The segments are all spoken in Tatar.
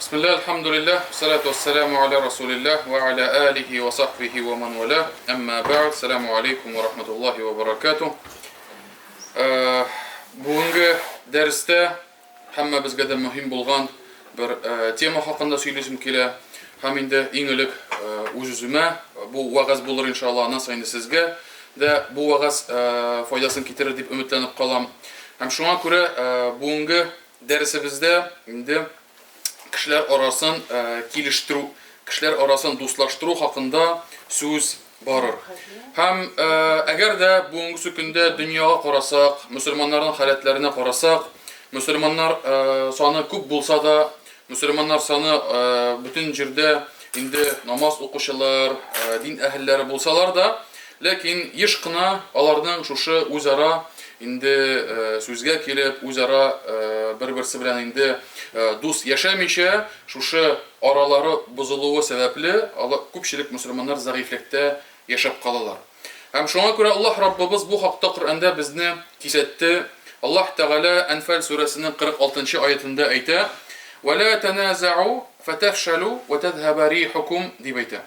Бисмилла, әлхәмдүлилләһ, вәссәлату вәссәламу аля расулилләһ вә аля алихи вә сахбихи вә ман вәләһ, әмма бәгъд, сәламу алейкум вә рахматуллахи вә баракатуһ. Бүгенге дәрестә һәммәбезгә дә мөһим булган бер тема хакында сөйлисем килә. Һәм инде иң элек үз-үземә бу вәгазь булыр иншалла, аннан соң инде сезгә дә бу вәгазь файдасын китерер дип өметләнеп калам. Һәм шуңа күрә бүгенге Дәресебездә инде кешеләр арасын килештерү, кешеләр арасын дуслаштыру хакында сүз барыр. Һәм әгәр дә бүгенгесе көндә дөньяга карасак, мөселманнарның халәтләренә карасак, мөселманнар саны күп булса да, мөселманнар саны бөтен җирдә инде намаз укучылар, дин әһелләре булсалар да, Ләкин еш кына аларның шушы үзара инде сүзгә килеп, үзара бер-берсе белән инде дус яшәмичә, шушы аралары бозылуы сәбәпле, алар, күпчелек мөселманнар зәгыйфьлектә яшәп калалар. Һәм шуңа күрә Аллаһ Раббыбыз бу хакта Коръәндә безне кисәтте. Аллаһ Тәгалә Әнфәл сүрәсенең 46 нчы аятендә әйтә, Вә лә тәназәу фәтәфшәлү вә тәзһәбә рихукум, дип әйтә.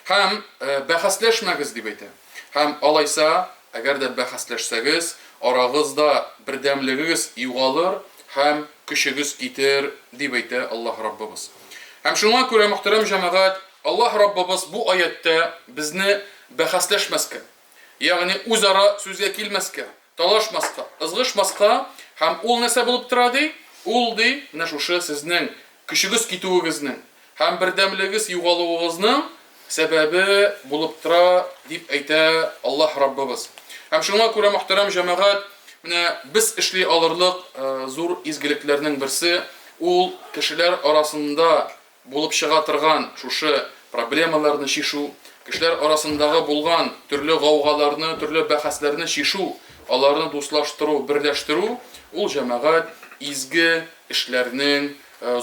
Һәм бәхәсләшмәгез, дип әйтә. Һәм алайса, әгәр дә бәхәсләшсәгез, арагызда бердәмлегегез югалыр һәм көчегез китер, дип әйтә Аллаһ Раббыбыз. Һәм шуңа күрә, мөхтәрәм җәмәгать, Аллаһ Раббыбыз бу аятьтә безне бәхәсләшмәскә, ягъни үзара сүзгә килмәскә, Талашмаска, ызгышмаска һәм ул нәрсә булып тора, ди? Ул, ди, менә шушы сезнең көчегез китүегезнең һәм бердәмлегегез югалуыгызның сәбәбе булып тора, дип әйтә Аллаһ Раббыбыз. Һәм шуңа күрә, мөхтәрәм җәмәгать, менә без эшли алырлык зур изгелекләрнең берсе, ул кешеләр арасында булып чыга торган шушы проблемаларны чишү, кешеләр арасындагы булган төрле гаугаларны, төрле бәхәсләрне чишү, аларны дуслаштыру, берләштерү, ул, җәмәгать, изге эшләрнең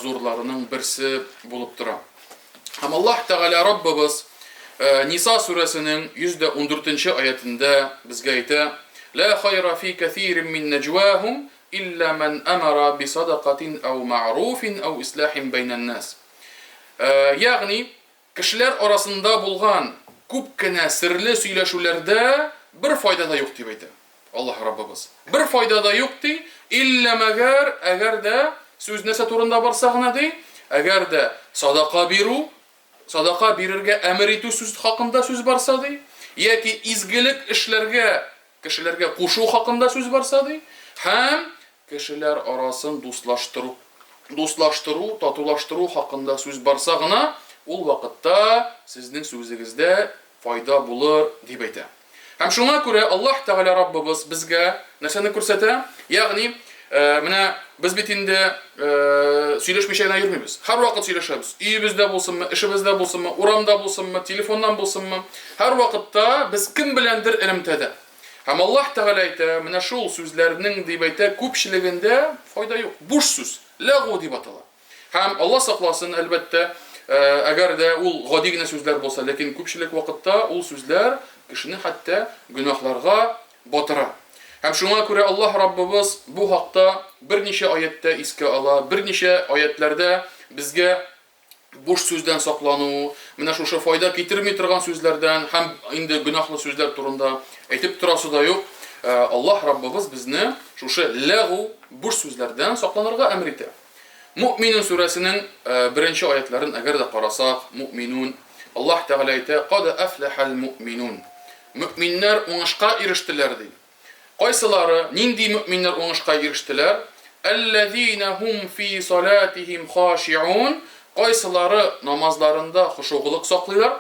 зурларының берсе булып тора. Һәм Аллаһ Тәгалә Раббыбыз Ниса сүрәсенең 114 нче аятендә безгә әйтә, Лә хайра фи кәсирин мин нәҗваһум Илля мән әмара бисадакатин әү мәгъруфин әү ислахин бәйнән-нәс. Ягъни, кешеләр арасында булган күп кенә серле сөйләшүләрдә бер файда да юк, дип әйтә Аллаһ Раббыбыз. Бер файда да юк, ди, илля мәгәр, әгәр дә сүз нәрсә турында барса гына, ди, әгәр дә садака бирү, садака бирергә әмер итү сүз хакында сүз барса, ди, яки изгелек эшләргә Кешеләргә кушу хакында сүз барса, ди, һәм кешеләр арасын дуслаштыру, дуслаштыру, татулаштыру хакында сүз барса гына, ул вакытта сезнең сүзегездә файда булыр, дип әйтә. Һәм шуңа күрә Аллаһ Тәгалә Раббыбыз безгә нәрсәне күрсәтә? Ягъни, менә без бит инде сөйләшмичә генә йөрмибез. Һәрвакыт сөйләшәбез. Өебездә булсынмы, эшебездә булсынмы, урамда булсынмы, телефоннан булсынмы, һәрвакытта без кем беләндер элемтәдә. Һәм Аллаһ Тәгалә әйтә, менә шул сүзләрнең, дип әйтә, күпчелегендә файда юк. Буш сүз, ләгу дип атала. Һәм Алла сакласын, әлбәттә, әгәр дә ул гади генә сүзләр булса, ләкин күпчелек вакытта ул сүзләр кешене хәтта гөнаһларга батыра. Һәм шуңа күрә Аллаһ Раббыбыз бу хакта берничә аятьтә искә ала, берничә аятьләрдә безгә буш сүздән саклану, менә шушы файда китерми торган сүзләрдән һәм инде гөнаһлы сүзләр турында әйтеп торасы да юк. Аллаһ Раббыбыз безне шушы ләгу, буш сүзләрдән сакланырга әмер итә. Муъминун сүрәсенең беренче аятьләрен әгәр дә карасак, Муъминун, Аллаһ Тәгалә әйтә, Кад әфләхәл муъминун. Мөэминнәр уңышка ирештеләр, ди. Кайсылары, нинди мөэминнәр уңышка ирештеләр? Әлләзинә һум фи салатихим хашиун, кайсылары намазларында хошугылык саклыйлар,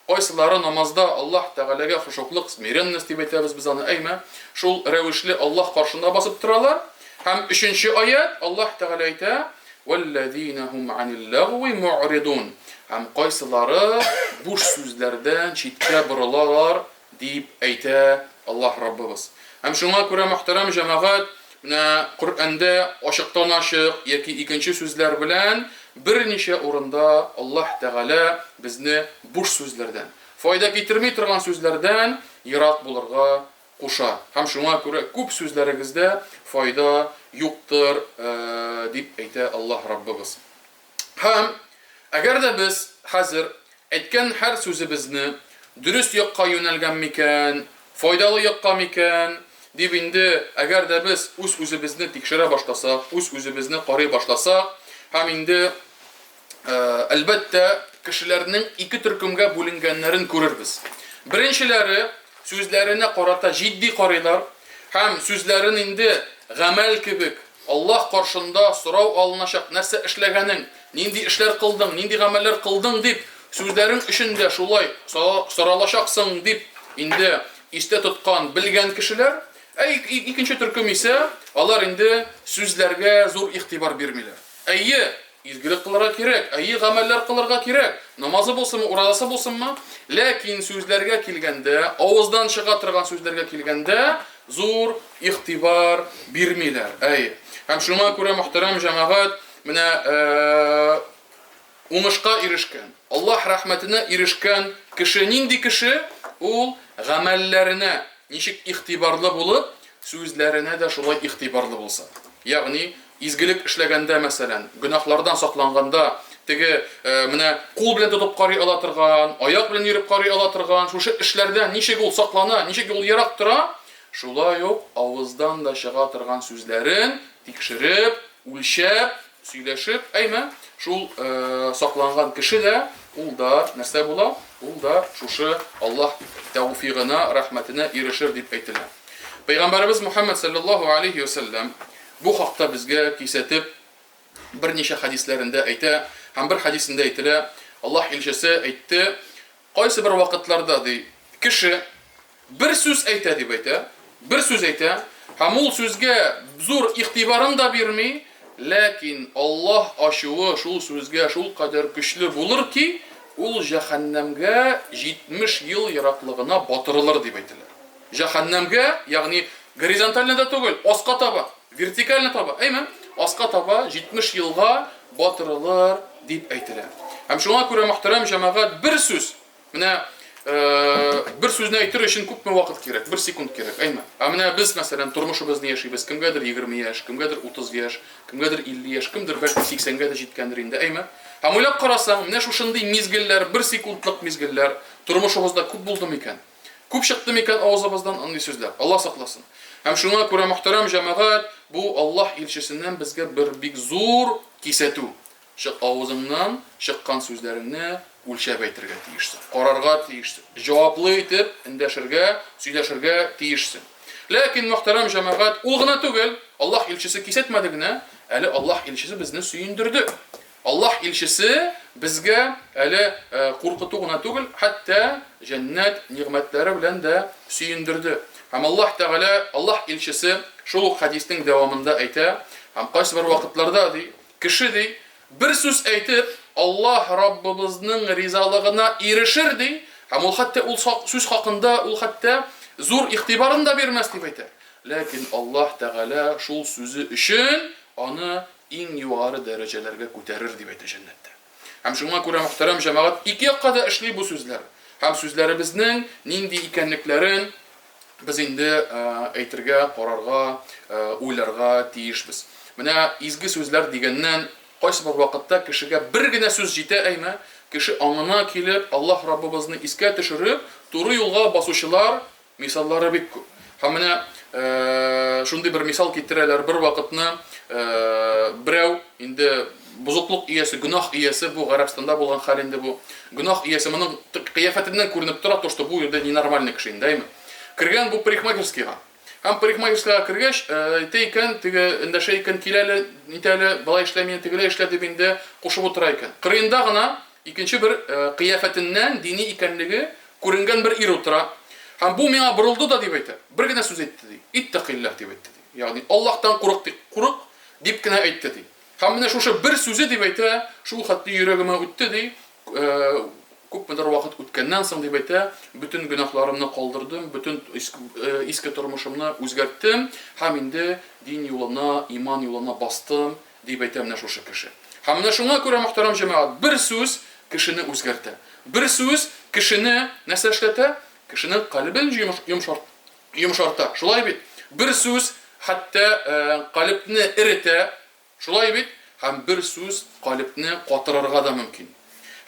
кайсылары намазда Аллаһ Тәгаләгә хошуглык, смиренность дип әйтәбез без аны, әйме, шул рәвешле Аллаһ каршында басып торалар. Һәм өченче аять, Аллаһ Тәгалә әйтә, Вәлләзинә һум анил ләгви мугъридун. Һәм кайсылары буш сүзләрдән читкә борылалар, дип әйтә Аллаһ Раббыбыз. Һәм шуңа күрә, мөхтәрәм җәмәгать, менә Коръәндә ачыктан-ачык яки икенче сүзләр белән берничә урында Аллаһ Тәгалә безне буш сүзләрдән, файда китерми торган сүзләрдән ерак булырга куша. Һәм шуңа күрә күп сүзләрегездә файда юктыр, дип әйтә Аллаһ Раббыбыз. Һәм әгәр дә без хәзер әйткән һәр сүзебезне дөрес якка юнәлгән микән, файдалы якка микән, дип инде әгәр дә без үз-үзебезне тикшерә башласак, үз-үзебезне карый башласак һәм инде, әлбәттә, кешеләрнең ике төркемгә бүленгәннәрен күрербез. Беренчеләре сүзләренә карата җитди карыйлар һәм сүзләрен инде гамәл кебек Аллаһ каршында сорау алыначак, нәрсә эшләгәнең, нинди эшләр кылдың, нинди гамәлләр кылдың дип, сүзләрең өчен дә шулай соралачаксың дип инде истә тоткан, белгән кешеләр. Ә икенче төркем исә, алар инде сүзләргә зур игътибар бирмиләр. Әйе, изгелек кылырга кирәк, әйе, гамәлләр кылырга кирәк, намазы булсынмы, уразасы булсынмы, ләкин сүзләргә килгәндә, авыздан чыга торган сүзләргә килгәндә, зур игътибар бирмиләр. Әйе. Һәм шуңа күрә, мөхтәрәм җәмәгать, менә уңышка ирешкән, Аллаһ рәхмәтенә ирешкән кеше нинди кеше? Ул гамәлләренә ничек игътибарлы булып, сүзләренә дә шулай игътибарлы булса. Ягъни, изгелек эшләгәндә, мәсәлән, гөнаһлардан сакланганда, теге менә кул белән тотып карый ала торган, аяк белән йөреп карый ала торган шушы эшләрдән ничек ул саклана, ничек ул ерак тора, шулай ук авыздан да чыга торган сүзләрен тикшереп, үлчәп, сөйләшеп, әйме, шул сакланган кеше дә, ул да нәрсә була? Ул да шушы Аллаһ тәүфигына, рәхмәтенә ирешер дип әйтелә. Пәйгамбәребез Мухәммәд салләллаһу алейһи вә сәлләм бу хакта безгә кисәтеп берничә хәдисләрендә әйтә һәм бер хәдисендә әйтелә, Аллаһ илчесе әйтте, Кайсы бер вакытларда, ди, кеше бер сүз әйтә дип әйтә, бер сүз әйтә, һәм ул сүзгә зур игътибарын да бирми, ләкин Аллаһ ачуы шул сүзгә шулкадәр көчле булыр ки, ул җәһәннәмгә 70 ел ераклыгына батырылыр дип әйтелә. Җәһәннәмгә, ягъни горизонтально да түгел, аска таба, вертикально таба, әйме? Аска таба 70 елга батырылыр дип әйтелә. Һәм шуңа күрә, мөхтәрәм җәмәгать, бер сүз, менә бер сүзне әйтер өчен күпме вакыт кирәк? Бер секунд кирәк, әйме? Ә менә без, мәсәлән, тормышыбызны яшибез, кемгәдер 20 яшь, кемгәдер 30 яшь, кемгәдер 50 яшь, кемдер бәлки 80-гә дә җиткәндер инде, әйме? Һәм уйлап карасаң, менә шушындый мизгелләр, бер секундлык мизгелләр тормышыбызда күп булды микән? Күп чыкты микән авызыбыздан андый сүзләр? Аллаһ сакласын. Һәм шуңа күрә, мөхтәрәм җәмәгать, бу Аллаһ илчесеннән безгә бер бик зур кисәтү. Чык авызыңнан чыккан сүзләреңне үлчәп әйтергә тиешсең, карарга тиешсең, җаваплы итеп эндәшергә, сөйләшергә тиешсең. Ләкин, мөхтәрәм җәмәгать, ул гына түгел, Аллаһ илчесе кисәтмәде генә, әле Аллаһ илчесе безне сөендерде. Аллаһ илчесе безгә әле куркыту гына түгел, хәтта җәннәт нигъмәтләре белән дә сөендерде. Һәм Аллаһ Тәгалә, Аллаһ илчесе шул ук хәдиснең дәвамында әйтә, Һәм кайсыбер вакытларда, ди, кеше, ди, бер сүз әйтеп, Аллаһ Раббыбызның ризалыгына ирешер, ди, һәм ул хәтта ул сүз хакында ул хәтта зур игътибарын да бирмәс, дип әйтә. Ләкин Аллаһ Тәгалә шул сүзе өчен аны иң югары дәрәҗәләргә күтәрер, дип әйтә җәннәттә. Һәм шуңа күрә, мөхтәрәм җәмәгать, ике якка да эшли бу сүзләр. Һәм сүзләребезнең нинди икәнлекләрен без инде әйтергә, карарга, уйларга тиешбез. Менә изге сүзләр дигәннән, кайсыбер вакытта кешегә бер генә сүз җитә, әйме, кеше аңына килеп, Аллаһ Раббыбызны искә төшереп, туры юлга басучылар Мисаллары бик күп. Һәм менә шундый бер мисал китерәләр, бер вакытны берәү инде бозыклык иясе, гөнаһ иясе, бу Гарәбстанда булган хәл инде бу. Гөнаһ иясе, моның кыяфәтеннән күренеп тора, то, что бу инде ненормальный кеше инде, әйме. Кергән бу парикмахерскийга. Һәм парикмахерскийга кергәч, әйтә икән, теге эндәшә икән, кил әле, нит әле, болай эшлә мине, тегеләй эшлә дип инде кушып утыра икән. Кырыенда гына икенче бер кыяфәтеннән дини икәнлеге Күренгән бер ир утыра. Һәм бу миңа борылды да дип әйтә. Бер генә сүз әйтте, ди. Иттәкыйллаһ дип әйтте, ди. Ягъни Аллаһтан курык дип, курык дип кенә әйтте, ди. Һәм менә шушы бер сүзе дип әйтә, шул хәтле йөрәгемә үтте, ди. Күпмедер вакыт үткәннән соң дип әйтә, бөтен гөнаһларымны калдырдым, бөтен иске тормышымны үзгәрттем һәм инде дин юлына, иман юлына бастым, дип әйтә менә шушы кеше. Һәм менә шуңа күрә, мөхтәрәм җәмәгать, бер сүз кешене үзгәртә. Бер сүз кешене нәрсә эшләтә? Кешенең калебен йомшарта. Шулай бит? Бер сүз хәтта калебне эретә. Шулай бит? һәм бер сүз калебне катырырга да мөмкин.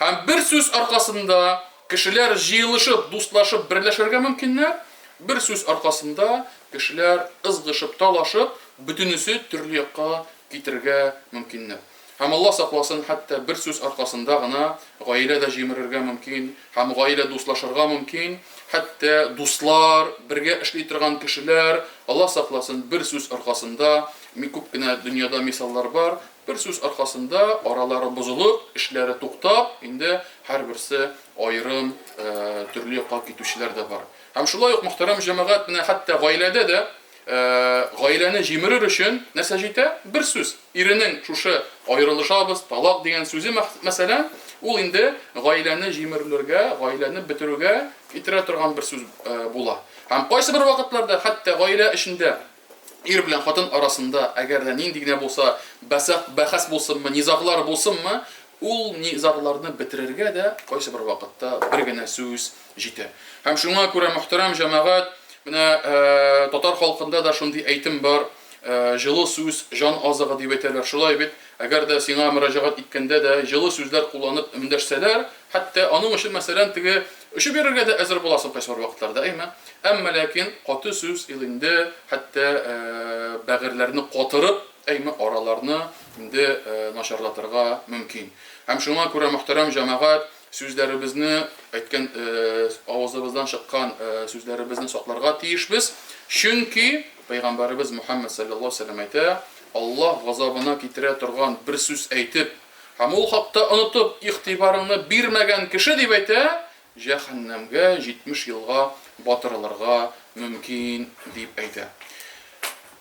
Һәм бер сүз аркасында кешеләр җыелышып, дуслашып, берләшергә мөмкиннәр, бер сүз аркасында кешеләр ызгышып, талашып, бөтенесе төрле якка китергә мөмкиннәр. Һәм Алла сакласын, хәтта бер сүз аркасында гына гаилә дә җимерергә мөмкин, һәм гаилә дуслашырга мөмкин, хәтта дуслар, бергә эшли торган кешеләр, Алла сакласын, бер сүз аркасында, күп кенә дөньяда мисаллар бар, бер сүз аркасында аралары бозылып, эшләре туктап, инде һәрберсе аерым төрле якка китүчеләр дә бар. Һәм шулай ук, мөхтәрәм җәмәгать, менә хәтта гаиләдә дә Гаиләне җимерер өчен нәрсә җитә? Бер сүз. Иренең шушы аерылышабыз, талак дигән сүзе, мәсәлән, ул инде гаиләне җимерелергә, гаиләне бетерүгә китерә торган бер сүз була. Һәм кайсыбер вакытларда хәтта гаилә эчендә ир белән хатын арасында әгәр дә нинди генә булса бәхәс булсынмы, низаглар булсынмы, ул низагларны бетерергә дә кайсыбер вакытта бер генә сүз җитә. Һәм шуңа күрә, мөхтәрәм җәмәгать, менә татар халкында да шундый әйтем бар, җылы сүз җан азыгы дип әйтәләр. Шулай бит, әгәр дә сиңа мөрәҗәгать иткәндә дә җылы сүзләр кулланып эндәшсәләр, хәтта аның өчен, мәсәлән, теге очып йөрергә дә әзер буласың кайсыбер вакытларда, әйме? Әмма ләкин каты сүз ил инде хәтта бәгырьләрне катырып, әйме, араларны инде начарлатырга мөмкин. Һәм шуңа күрә, мөхтәрәм җәмәгать, сүзләребезне, әйткән авызыбыздан чыккан сүзләребезне сакларга тиешбез. Чөнки Пәйгамбәребез Мөхәммәд салләллаһу алейһи ва сәлләм әйтә, Аллаһ газабына китерә торган бер сүз әйтеп һәм ул хакта онытып, игътибарыңны бирмәгән кеше, дип әйтә, җәһәннәмгә 70 елга батырылырга мөмкин, дип әйтә.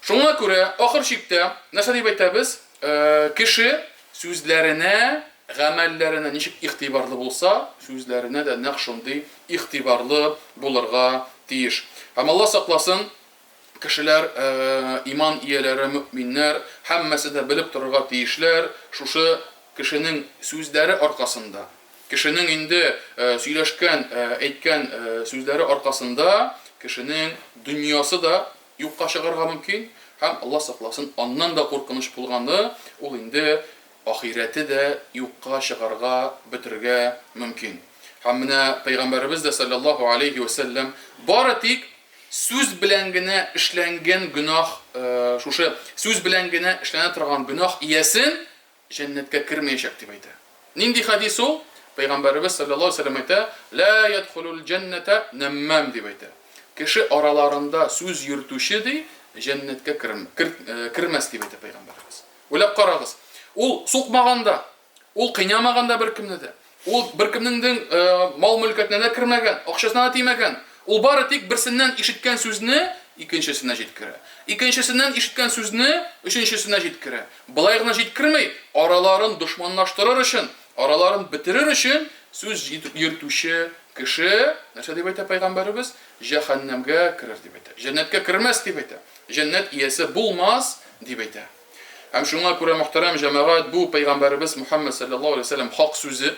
Шуңа күрә, ахыр чиктә, нәрсә дип әйтәбез? Кеше сүзләренә, гамәлләренә ничек игътибарлы булса, сүзләренә дә нәкъ шундый игътибарлы булырга тиеш. Һәм Алла сакласын, кешеләр, иман ияләре, мөэминнәр, һәммәсе дә белеп торырга тиешләр, шушы кешенең сүзләре аркасында, кешенең инде сөйләшкән, әйткән сүзләре аркасында кешенең дөньясы да юкка чыгарга мөмкин һәм, Алла сакласын, аннан да куркыныч булганы, ул инде ахирәте дә юкка чыгарга, бетерергә мөмкин. Һәм менә Пәйгамбәребез дә, салләллаһу аләйһи вә сәлләм, бары тик сүз белән генә эшләнгән гөнаһ, шушы сүз белән генә эшләнә торган гөнаһ иясен җәннәткә кермәячәк дип әйтә. Нинди хәдис ул? Пәйгамбәребез салләллаһу алейһи ва сәлләм әйтә, Лә ядхулул җәннәтә нәммам дип әйтә. Кеше араларында сүз йөртүче, ди, җәннәткә кермәс дип әйтә пәйгамбәребез. Уйлап карагыз, ул сукмаган да, ул кыйнамаган да беркемне дә. Ул беркемнең дә мал-мөлкәтенә дә кермәгән, акчасына да тимәгән. Ул бары тик берсеннән ишеткән сүзне икенчесенә җиткерә. Икенчесеннән ишеткән сүзне өченчесенә җиткерә. Болай гына җиткерми, араларын дошманлаштырыр өчен, араларын бетерер өчен сүз йөртүче кеше, нәрсә дип әйтә пәйгамбәребез? Җәһәннәмгә керер дип әйтә. Җәннәткә кермәс дип әйтә. Җәннәт иясе булмас дип әйтә. Һәм шуңа күрә, мөхтәрәм җәмәгать, бу пәйгамбәребез Мөхәммәд салләллаһу алейһи ва сәлләм хак сүзе,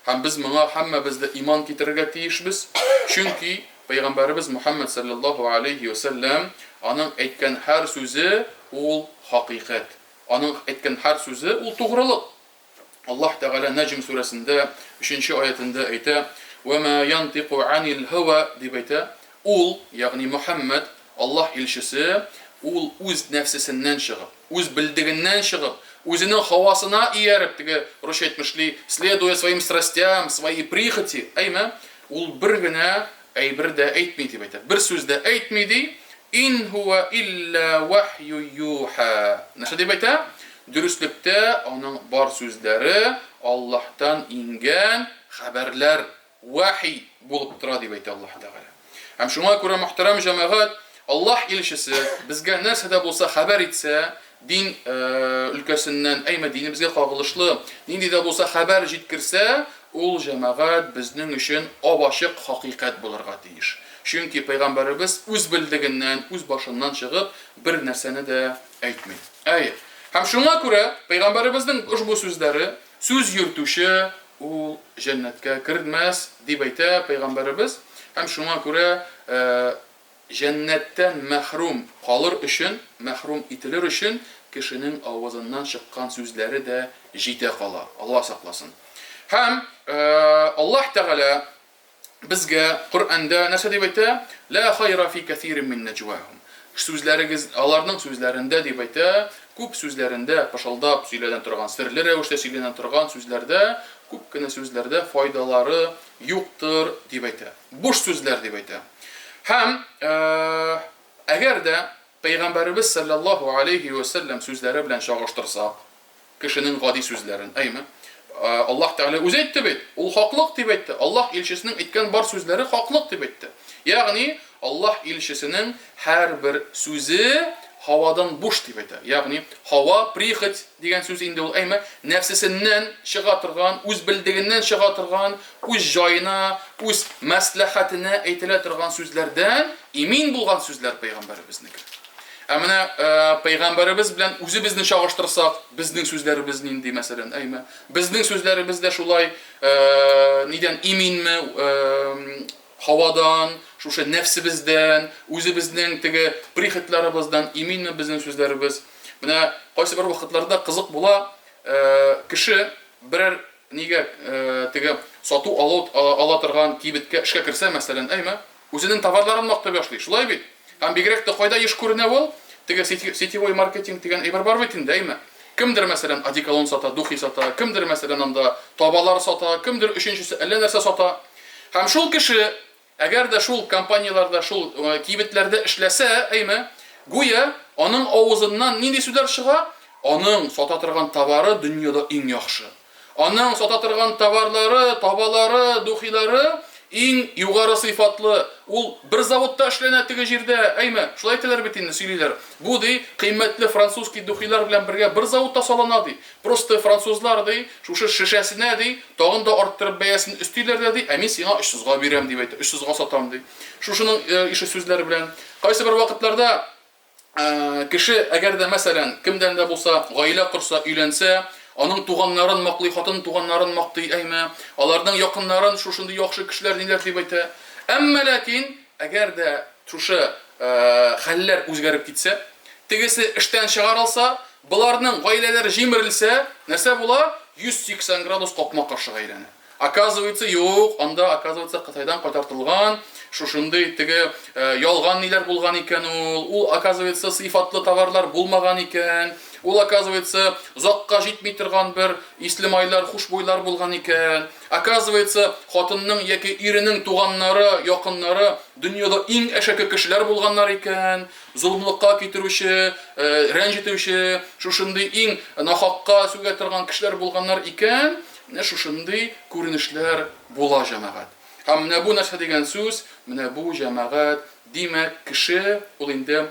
һәм без моңа һәммәбез дә иман китерергә тиешбез, чөнки пәйгамбәребез Мөхәммәд салләллаһу алейһи ва сәлләм аның әйткән һәр сүзе ул хакыйкать, аның әйткән һәр сүзе ул тугрылык. Аллаһ Тәгалә Нәҗм сүрәсендә өченче аятендә әйтә, Вә мә янтику анил һава дип әйтә. Ул, ягъни Мөхәммәд, Аллаһ илчесе, ул үз нәфсесеннән чыгып, үз белдегеннән чыгып, үзенең һавасына ияреп, теге русча әйтмешли, следуя своим страстям, своей прихоти, әйме, ул бер генә әйбер дә әйтми дип әйтә. Бер сүз дә әйтми ди. Ин һуа илля вахью юха. Нәрсә дип әйтә? Дөреслектә аның бар сүзләре Аллаһтан иңгән хәбәрләр, вахи булып тора дип әйтә Аллаһ Тәгалә. Һәм шуңа күрә, мөхтәрәм җәмәгать, Аллаһ илчесе безгә нәрсә дә булса хәбәр итсә, дин өлкәсеннән, әйме, динебезгә кагылышлы нинди дә булса хәбәр җиткерсә, ул, җәмәгать, безнең өчен ап-ачык хакыйкать булырга тиеш. Чөнки пәйгамбәребез үз белдегеннән, үз башыннан чыгып бер нәрсәне дә әйтми. Әйе. Һәм шуңа күрә пәйгамбәребезнең ошбу сүзләре, Сүз йөртүче ул җәннәткә кермәс, дип әйтә пәйгамбәребез. Һәм шуңа күрә Җәннәттән мәхрүм калыр өчен, мәхрүм ителер өчен кешенең авызыннан чыккан сүзләре дә җитә кала. Алла сакласын. Һәм Аллаһ Тәгалә безгә Коръәндә нәрсә дип әйтә? Ла хайра фи кәсирин мин нәҗвахум. Сүзләрегез, аларның сүзләрендә дип әйтә, күп сүзләрендә пышылдап сөйләнә торган, серле рәвештә сөйләнә торган сүзләрдә, күп кенә сүзләрдә файдалары юктыр дип әйтә. Буш сүзләр дип әйтә. Һәм әгәр дә Пәйгамбәребез салләллаһу алейһи вә сәлләм сүзләре белән чагыштырсак, кешенең гади сүзләрен, әйме? Аллаһ Тәгалә үзе әйтте бит, ул хаклык дип әйтте. Аллаһ илчесенең әйткән бар сүзләре хаклык дип әйтте. Ягъни Аллаһ илчесенең һәрбер сүзе һавадан буш дип әйтә. Ягъни һава, прихоть дигән сүз инде ул, әйме? Нәфсесеннән чыга торган, үз белдегеннән чыга торган, үз җаена, үз мәсләхәтенә әйтелә торган сүзләрдән имин булган сүзләр пәйгамбәребезнеке. Ә менә пәйгамбәребез белән үзебезне чагыштырсак, безнең сүзләребез нинди, мәсәлән, әйме? Безнең сүзләребез дә шулай нидән иминме, һавадан, шушы нәфсебездән, үзебезнең теге прихотьларыбыздан иминме безнең сүзләребез? Менә кайсы бер вакытларда кызык була, кеше берәр нигә теге сату алу ала торган кибеткә эшкә керсә, мәсәлән, әйме? Үзенең товарларын мактый башлый, шулай бит? Һәм бигрәк тә кайда еш күренә ул? Теге сетевой маркетинг дигән әйбер бар бит инде, әйме? Кемдер, мәсәлән, одеколон сата, духи сата, кемдер, мәсәлән, анда табалар сата, кемдер өченчесе әллә нәрсә сата. Һәм шул кеше, әгәр дә шул компанияләрдә, шул кибетләрдә эшләсә, әйме, гүя аның авызыннан нинди сүзләр чыга? Аның сата торган товары дөньяда иң яхшы. Аның сата торган товарлары, табалары, духилары иң югары сыйфатлы. Ул бер заводта эшләнә теге җирдә, әйме? Шулай әйтәләр бит инде, сөйлиләр. Бу, ди, кыйммәтле французский духилар белән бергә бер заводта салына, ди. Просто французлар, ди, шушы шешәсенә, ди, тагын да арттырып бәясен өстиләр дә, ди, ә мин сиңа очсызга бирәм, дип әйтә, очсызга сатам, ди. Шушының ише сүзләр белән. Кайсы бер вакытларда Кеше, әгәр дә, мәсәлән, кемдән дә булса гаилә корса, өйләнсә, аның туганнарын мактый, хатын туганнарын мактый, әйме, аларның якыннарын шушындый яхшы кешеләр ниләр дип әйтә. Әмма ләкин, әгәр дә шушы хәлләр үзгәреп китсә, тегесе эштән чыгарылса, боларның гаиләләре җимерелсә, нәрсә була? 180 градус капма-каршыга әйләнә. Оказывается, юк, анда, оказывается, Кытайдан кайтартылган шушындый теге ялган ниләр булган икән ул, ул, оказывается, сыйфатлы товарлар булмаган икән, ул, оказывается, озакка җитми торган бер исле майлар, хушбуйлар булган икән, оказывается, хатынның яки иренең туганнары, якыннары дөньяда иң әшәке кешеләр булганнар икән, золымлыкка китерүче, рәнҗетүче, шушындый иң нахакка сүгә торган кешеләр булганнар икән. Менә шушындый күренешләр була, җәмәгать. Һәм менә бу нәрсә дигән сүз? Менә бу, җәмәгать, димәк, кеше ул инде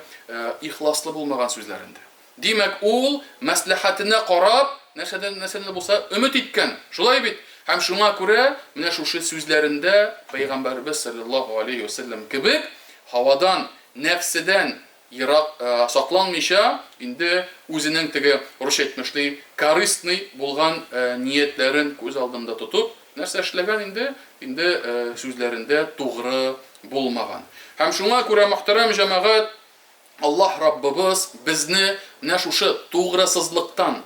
ихласлы булмаган сүзләрендә. Димәк, ул мәслихәтенә карап, нәрсәдән нәрсәдән дә булса өмет иткән. Шулай бит? Һәм шуңа күрә менә шушы сүзләрендә Пәйгамбәребез салләллаһу алейһи вә сәлләм кебек һавадан, нәфседән Ерак сакланмыйча, инде үзенең теге, русча әйтмешли, корыстный булган ниятләрен күз алдында тотып, нәрсә эшләгән инде? Инде сүзләрендә тугры булмаган. Һәм шуңа күрә, мөхтәрәм җәмәгать, Аллаһ Раббыбыз безне менә шушы тугрысызлыктан,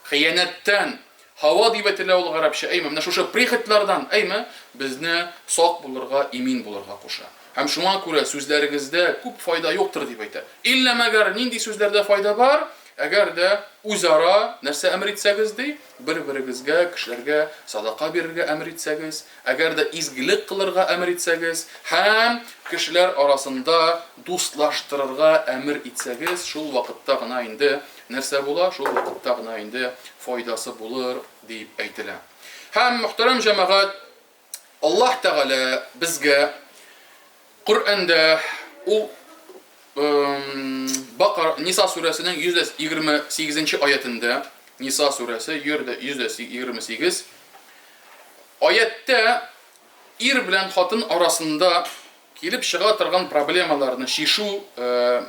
хыянәттән, Һава дип әйтелә ул гарәпчә, әйме, менә шушы прихотьлардан, әйме, безне сак булырга, имин булырга куша. Һәм шуңа күрә сүзләрегездә күп файда юктыр дип әйтә. Иллә мәгәр нинди сүзләрдә файда бар? Әгәр дә үзара нәрсә әмер итсәгез, ди, бер-берегезгә, кешеләргә садака бирергә әмер итсәгез, әгәр дә изгелек кылырга әмер итсәгез һәм кешеләр арасында дуслаштырырга әмер итсәгез, шул вакытта гына инде Нәрсә була, шул вакытта гына инде файдасы булыр, дип әйтелә. Һәм, мөхтәрәм җәмәгать, Аллаһ Тәгалә безгә Коръәндә ул Бакара, Ниса сүрәсенең 128 нче аятендә, Ниса сүрәсе 128 аятьтә ир белән хатын арасында Килеп чыга торган проблемаларны чишү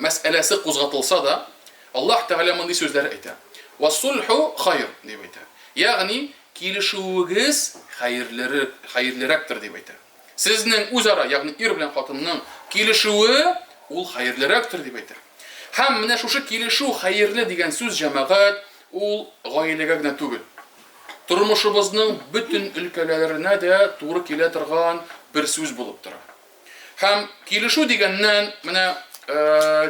мәсьәләсе кузгатылса да, Аллаһ Тәгалә мондый сүзләр әйтә, Вассульху хайр, дип әйтә. Ягъни, килешүегез хәерлерәктер, дип әйтә. Сезнең үзара, ягъни ир белән хатынның килешүе, ул хәерлерәктер, дип әйтә. Һәм менә шушы килешү хәерле дигән сүз, җәмәгать, ул гаиләгә генә түгел. Тормышыбызның бөтен өлкәләренә дә туры килә торган бер сүз булып тора. Һәм килешү дигәннән, менә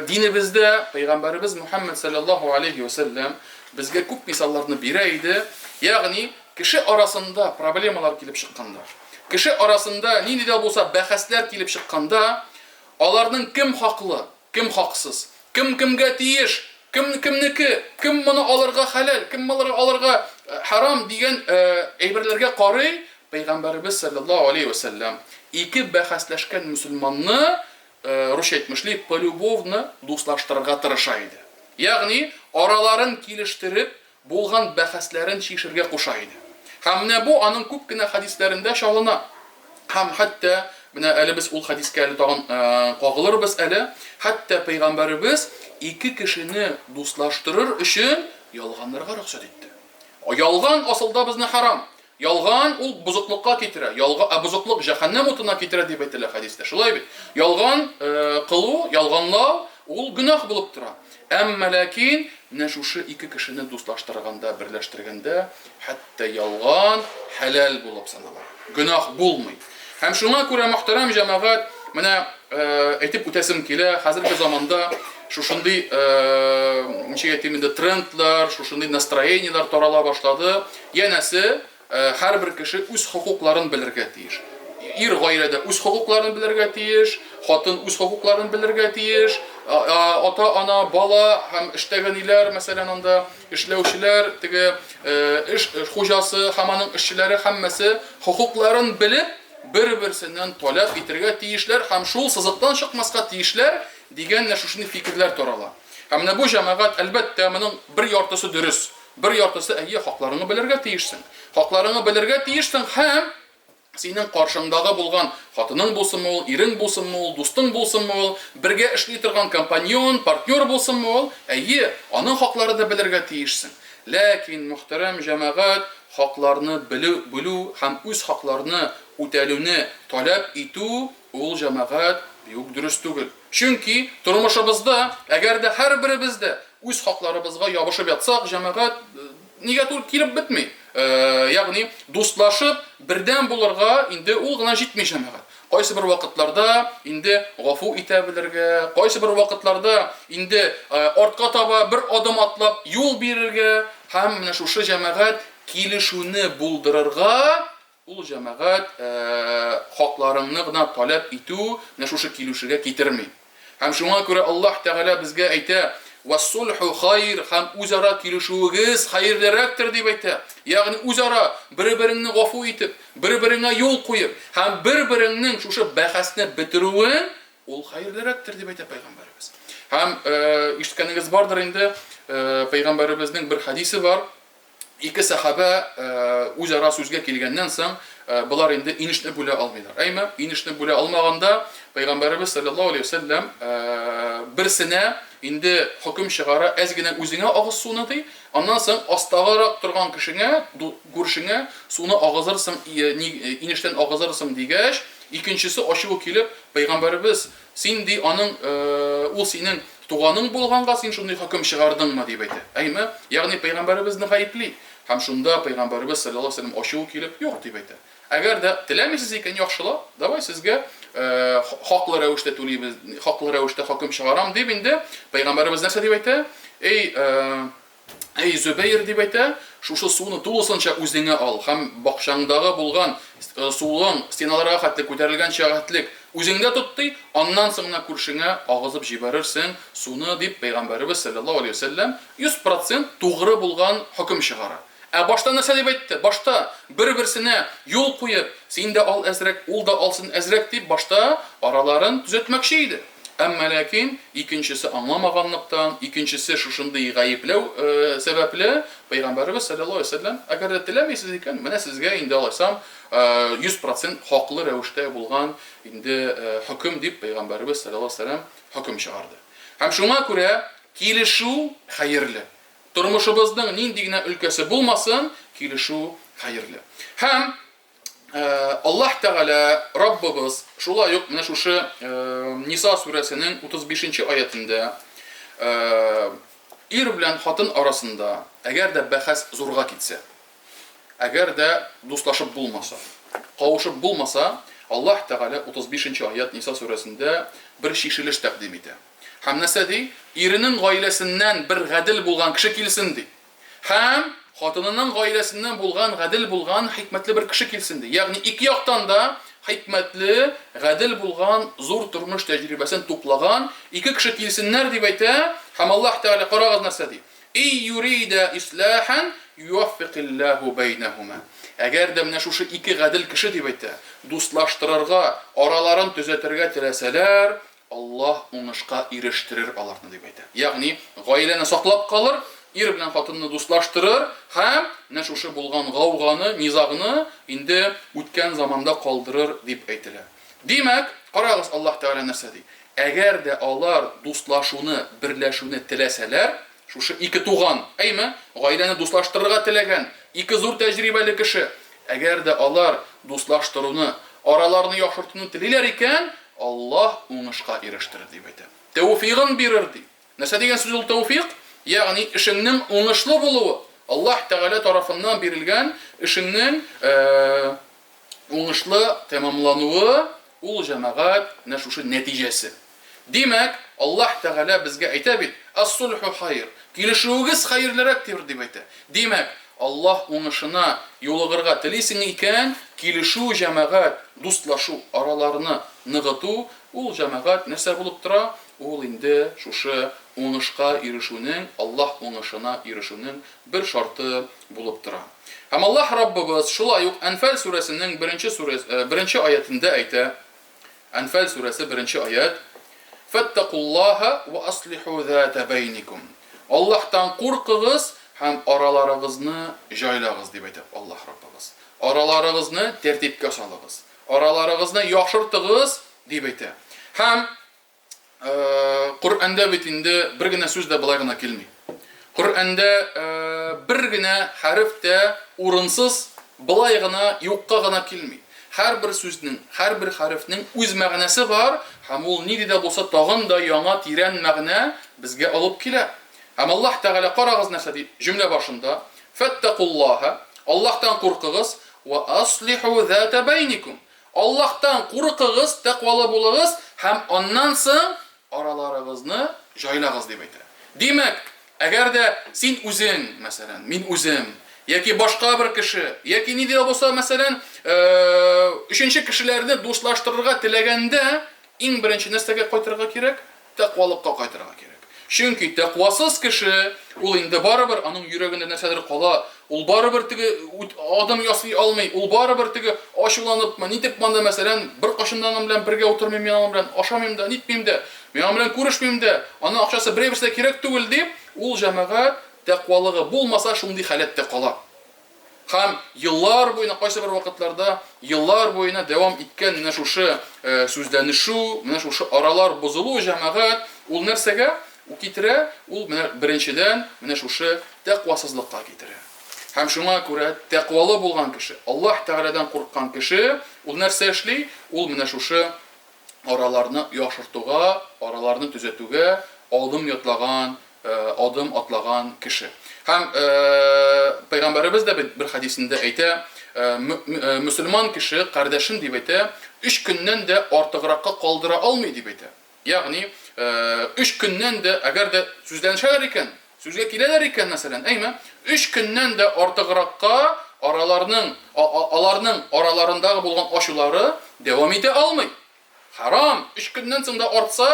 динебездә пәйгамбәребез Мухәммәд салләллаһу алейһи вә сәлләм безгә күп мисалларны бирә иде. Ягъни, кеше арасында проблемалар килеп чыкканда, кеше арасында нинди дә булса бәхәсләр килеп чыкканда, аларның кем хаклы, кем хаксыз, кем кемгә тиеш, кем кемнеке, кем моны алырга хәләл, кем моны алырга хәрам дигән әйберләргә карый, Пәйгамбәребез салләллаһу алейһи вә сәлләм ике бәхәсләшкән мөселманны, русча әйтмешли, полюбовно дуслаштырырга тырыша иде. Ягъни, араларын килештереп, булган бәхәсләрен чишергә куша иде. Һәм менә бу аның күп кенә хәдисләрендә чалына. Һәм хәтта, менә әле без ул хәдискә әле тагын кагылырбыз әле, хәтта Пәйгамбәребез ике кешене дуслаштырыр өчен ялганларга рөхсәт итте. Ялган асылда безне хәрам. Ялган ул бозыклыкка китерә. Ялга, ә бозыклык җәһәннәм утына китерә дип әйтелә хәдистә. Шулай бит? Ялган кылу, ялганлау ул гөнаһ булып тора. Әмма ләкин менә шушы ике кешене дуслаштырганда, берләштергәндә, хәтта ялган хәләл булып санала. Гөнаһ булмый. Һәм шуңа күрә, мөхтәрәм җәмәгать, менә әйтеп үтәсем килә, хәзерге заманда шушындый, ничек әйтим инде, трендлар, шушындый настроениеләр тарала башлады. Янәсе, һәрбер кеше үз хокукларын белергә тиеш. Ир гаиләдә үз хокукларын белергә тиеш, хатын үз хокукларын белергә тиеш, ата-ана, бала һәм эштәге ниләр, мәсәлән, анда эшләүчеләр, теге эш хуҗасы һәм аның эшчеләре һәммәсе хокукларын белеп, бер-берсеннән таләп итергә тиешләр һәм шул сызыктан чыкмаска тиешләр дигән менә шушындый фикерләр тарала. Һәм менә бу, җәмәгать, әлбәттә, моның бер яртысы дөрес. Бер яртысы, әйе, хакларыңны белергә тиешсең. Хакларыңны белергә тиешсең һәм синең каршыңдагы булган хатының булсынмы ул, ирең булсынмы ул, дустың булсынмы ул, бергә эшли торган компаньон, партнер булсынмы ул, әйе, аның хаклары да белергә тиешсең. Ләкин, мөхтәрәм җәмәгать, хакларны белү, белү һәм үз хакларны үтәлүне таләп итү, ул, җәмәгать, бик үк дөрес түгел. Чөнки тормышыбызда, әгәр дә һәрберебез дә үз хакларыбызга ябышып ятсак, җәмәгать, нигә түр килеп бетми? Ягъни, дуслашып, бердәм булырга инде ул гына җитми, җәмәгать. Кайсы бер вакытларда инде гафу итә белергә, кайсы бер вакытларда инде артка таба бер адым атлап юл бирергә һәм менә шушы җәмәгать килешүне булдырырга Ул җәмәгать хакларыңны гына таләп итү менә шушы килешүгә китерми. Һәм шуңа күрә Аллаһ Тәгалә безгә әйтә, Вәс-сулху хайр, һәм үзара килешүегез хәерлерәктер, дип әйтә. Ягъни үзара бер-береңне гафу итеп, бер-береңә юл куеп һәм бер-береңнең шушы бәхәсне бетерүен, ул хәерлерәктер, дип әйтә пәйгамбәребез. Һәм ишеткәнегез бардыр инде, пәйгамбәребезнең бер хәдисе бар. Ике сәхабә үзара сүзгә килгәннән соң, болар инде инешне бүлә алмыйлар. Әйме, инешне бүлә алмаганда, Пәйгамбәребез салләллаһу алейһи ва сәлләм берсенә инде хөкем чыгара, әз генә үзеңә агыз суны, ди, аннан соң астагырак торган кешеңә, күршеңә суны агызырсың, инештән агызырсың, дигәч, икенчесе ачуы килеп, Пәйгамбәребез, Син, ди, аның, ул синең туганың булганга син шундый хөкем чыгардыңмы, дип әйтә. Әйме? Ягъни пәйгамбәребезне гаепли. Һәм шунда пәйгамбәребез салләллаһу галәйһи ва сәлләм ачуы килеп, юк, дип әйтә. Әгәр дә теләмисез икән, яхшылап, давай сезгә хаклы рәвештә түлибез, хаклы рәвештә хөкем чыгарам, дип инде пәйгамбәребез нәрсә дип әйтә? Эй, Әй, Зөбәер, дип әйтә, шушы суны тулысынча үзеңә ал һәм бакчаңдагы булган суың стеналарга хәтле күтәрелгәнчә хәтлек үзеңдә тот, ди, аннан соң гына күршеңә агызып җибәрерсең суны, дип пәйгамбәребез салләллаһу галәйһи ва сәлләм 100 процент тугры булган хөкем чыгара. Ә башта нәрсә дип әйтте? Башта бер-берсенә юл куеп, син дә ал әзрәк, ул да алсын әзрәк дип башта араларын төзәтмәкче иде. Әмма ләкин икенчесе аңламаганлыктан, икенчесе шушындый гаепләү сәбәпле, Пәйгамбәребез салләллаһу галәйһи ва сәлләм, әгәр дә теләмисез икән, менә сезгә инде алайсам 100 процент хаклы рәвештә булган инде хөкем, дип Пәйгамбәребез салләллаһу галәйһи ва сәлләм хөкем чыгарды. Һәм шуңа күрә килешү хәерле. Тормышыбызның нинди генә өлкәсе булмасын, килешү хәерле. Һәм Аллаһ Тәгалә, Раббыбыз, шулай ук менә шушы Ниса сүрәсенең 35 нче аятендә Ир белән хатын арасында әгәр дә бәхәс зурга китсә, әгәр дә дуслашып булмаса, кавышып булмаса, Аллаһ Тәгалә 35 нче аять Ниса сүрәсендә бер чишелеш тәкъдим итә. Һәм нәрсә ди? Иренең гаиләсеннән бер гадел булган кеше килсен, ди. Һәм хатынының гаиләсеннән булган гадел булган хикмәтле бер кеше килсен, ди. Ягъни ике яктан да хикмәтле, гадел булган, зур тормыш тәҗрибәсен туплаган ике кеше килсеннәр, дип әйтә. Һәм Аллаһ Тәгалә карагыз нәрсә ди? И юрида ислахан юваффикиллаһу бәйнәһума. Әгәр дә менә шушы ике гадел кеше, дип әйтә, дуслаштырырга, араларын төзәтергә теләсәләр, Аллаһ уңышка ирештерер аларны, дип әйтә. Ягъни, гаиләне саклап калыр, ир белән хатынны дуслаштырыр һәм менә шушы булган гауганы, низагны инде үткән заманда калдырыр, дип әйтелә. Димәк, карагыз, Аллаһ Тәгалә нәрсә ди? Әгәр дә алар дуслашуны, берләшүне теләсәләр, шушы ике туган, әйме, гаиләне дуслаштырырга теләгән ике зур тәҗрибәле кеше, әгәр дә алар дуслаштыруны, араларны яхшыртуны телиләр икән, Аллаһ уңышка ирештерер, дип әйтә. Тәүфигын бирер, ди. Нәрсә дигән сүз ул тәүфик? Ягъни эшеңнең уңышлы булуы, Аллаһ Тәгалә тарафыннан бирелгән эшеңнең уңышлы тәмамлануы, ул, җәмәгать, менә шушы нәтиҗәсе. Димәк, Аллаһ Тәгалә безгә әйтә бит, Ас-сульху хайр, килешүегез хәерлерәктер, дип әйтә. Димәк, Аллаһ уңышына юлыгырга телисең икән, килешү, җәмәгать, дуслашу, араларны ныгыту, ул, җәмәгать, нәрсә булып тора? Ул инде шушы уңышка ирешүнең, Аллаһ уңышына ирешүнең бер шарты булып тора. Һәм Аллаһ Раббыбыз шулай ук Әнфәл сүрәсенең беренче сүрәс, беренче аятендә әйтә, Әнфәл сүрәсе беренче аять, Фәттәкуллаһа вә аслиху зата бәйникум. Аллаһтан куркыгыз һәм араларыгызны җайлагыз, дип әйтә Аллаһ Раббыбыз. Араларыгызны тәртипкә салыгыз, араларыгызны яхшыртыгыз, дип әйтә. Һәм Коръәндә бит инде бер генә сүз дә болай гына килми. Коръәндә бер генә хәреф тә урынсыз, болай гына, юкка гына килми. Һәрбер сүзнең, һәрбер хәрефнең үз мәгънәсе бар һәм ул нинди дә булса тагын да яңа тирән мәгънә безгә алып килә. Һәм Аллаһ Тәгалә карагыз нәрсә ди җөмлә башында, Фәттәкуллаһа, Аллаһтан куркыгыз, вә аслиху зата бәйникум. Аллаһтан курыкыгыз, тәкъвалы булыгыз һәм аннан соң араларыгызны җайлагыз, дип әйтә. Димәк, әгәр дә син үзең, мәсәлән, мин үзем, яки башка бер кеше, яки нинди дә булса, мәсәлән, өченче кешеләрне дуслаштырырга теләгәндә, иң беренче нәрсәгә кайтырга кирәк? Тәкъвалыкка кайтырга кирәк. Чөнки тәкъвасыз кеше, ул инде барыбер аның йөрәгендә нәрсәдер кала, ул барыбер теге адым ясый алмый, ул барыбер теге ачуланыпмы, нитеп монда, мәсәлән, беркайчан да аның белән бергә утырмыйм мин аның белән, ашамыйм да, нитмим дә, мин аның белән күрешмим дә, аның акчасы берәй-берсе дә кирәк түгел дип, ул җәмәгать тәкъвалыгы булмаса, шундый халәттә кала. Һәм еллар буена, кайсыбер вакытларда еллар буена дәвам иткән менә шушы сүзләнешү, менә шушы аралар бозылу, җәмәгать, ул нәрсәгә китерә? Ул менә беренчедән менә шушы тәкъвасызлыкка китерә. Һәм шуңа күрә тәкъвалы булган кеше, Аллаһ Тәгаләдән курыккан кеше, ул нәрсә эшли? Ул менә шушы араларны яхшыртуга, араларны төзәтүгә адым ятлаган, адым атлаган кеше. Һәм пәйгамбәребез дә бит бер хәдисендә әйтә, мөселман кеше кардәшен дип әйтә, өч көннән дә артыгракка калдыра алмый дип әйтә. Ягъни, өч көннән дә, әгәр дә сүзләнешәләр икән, сүзгә киләләр икән, мәсәлән, әйме, өч көннән дә артыгракка араларның, аларның араларындагы булган ачулары дәвам итә алмый. Хәрам! Өч көннән соң да артса,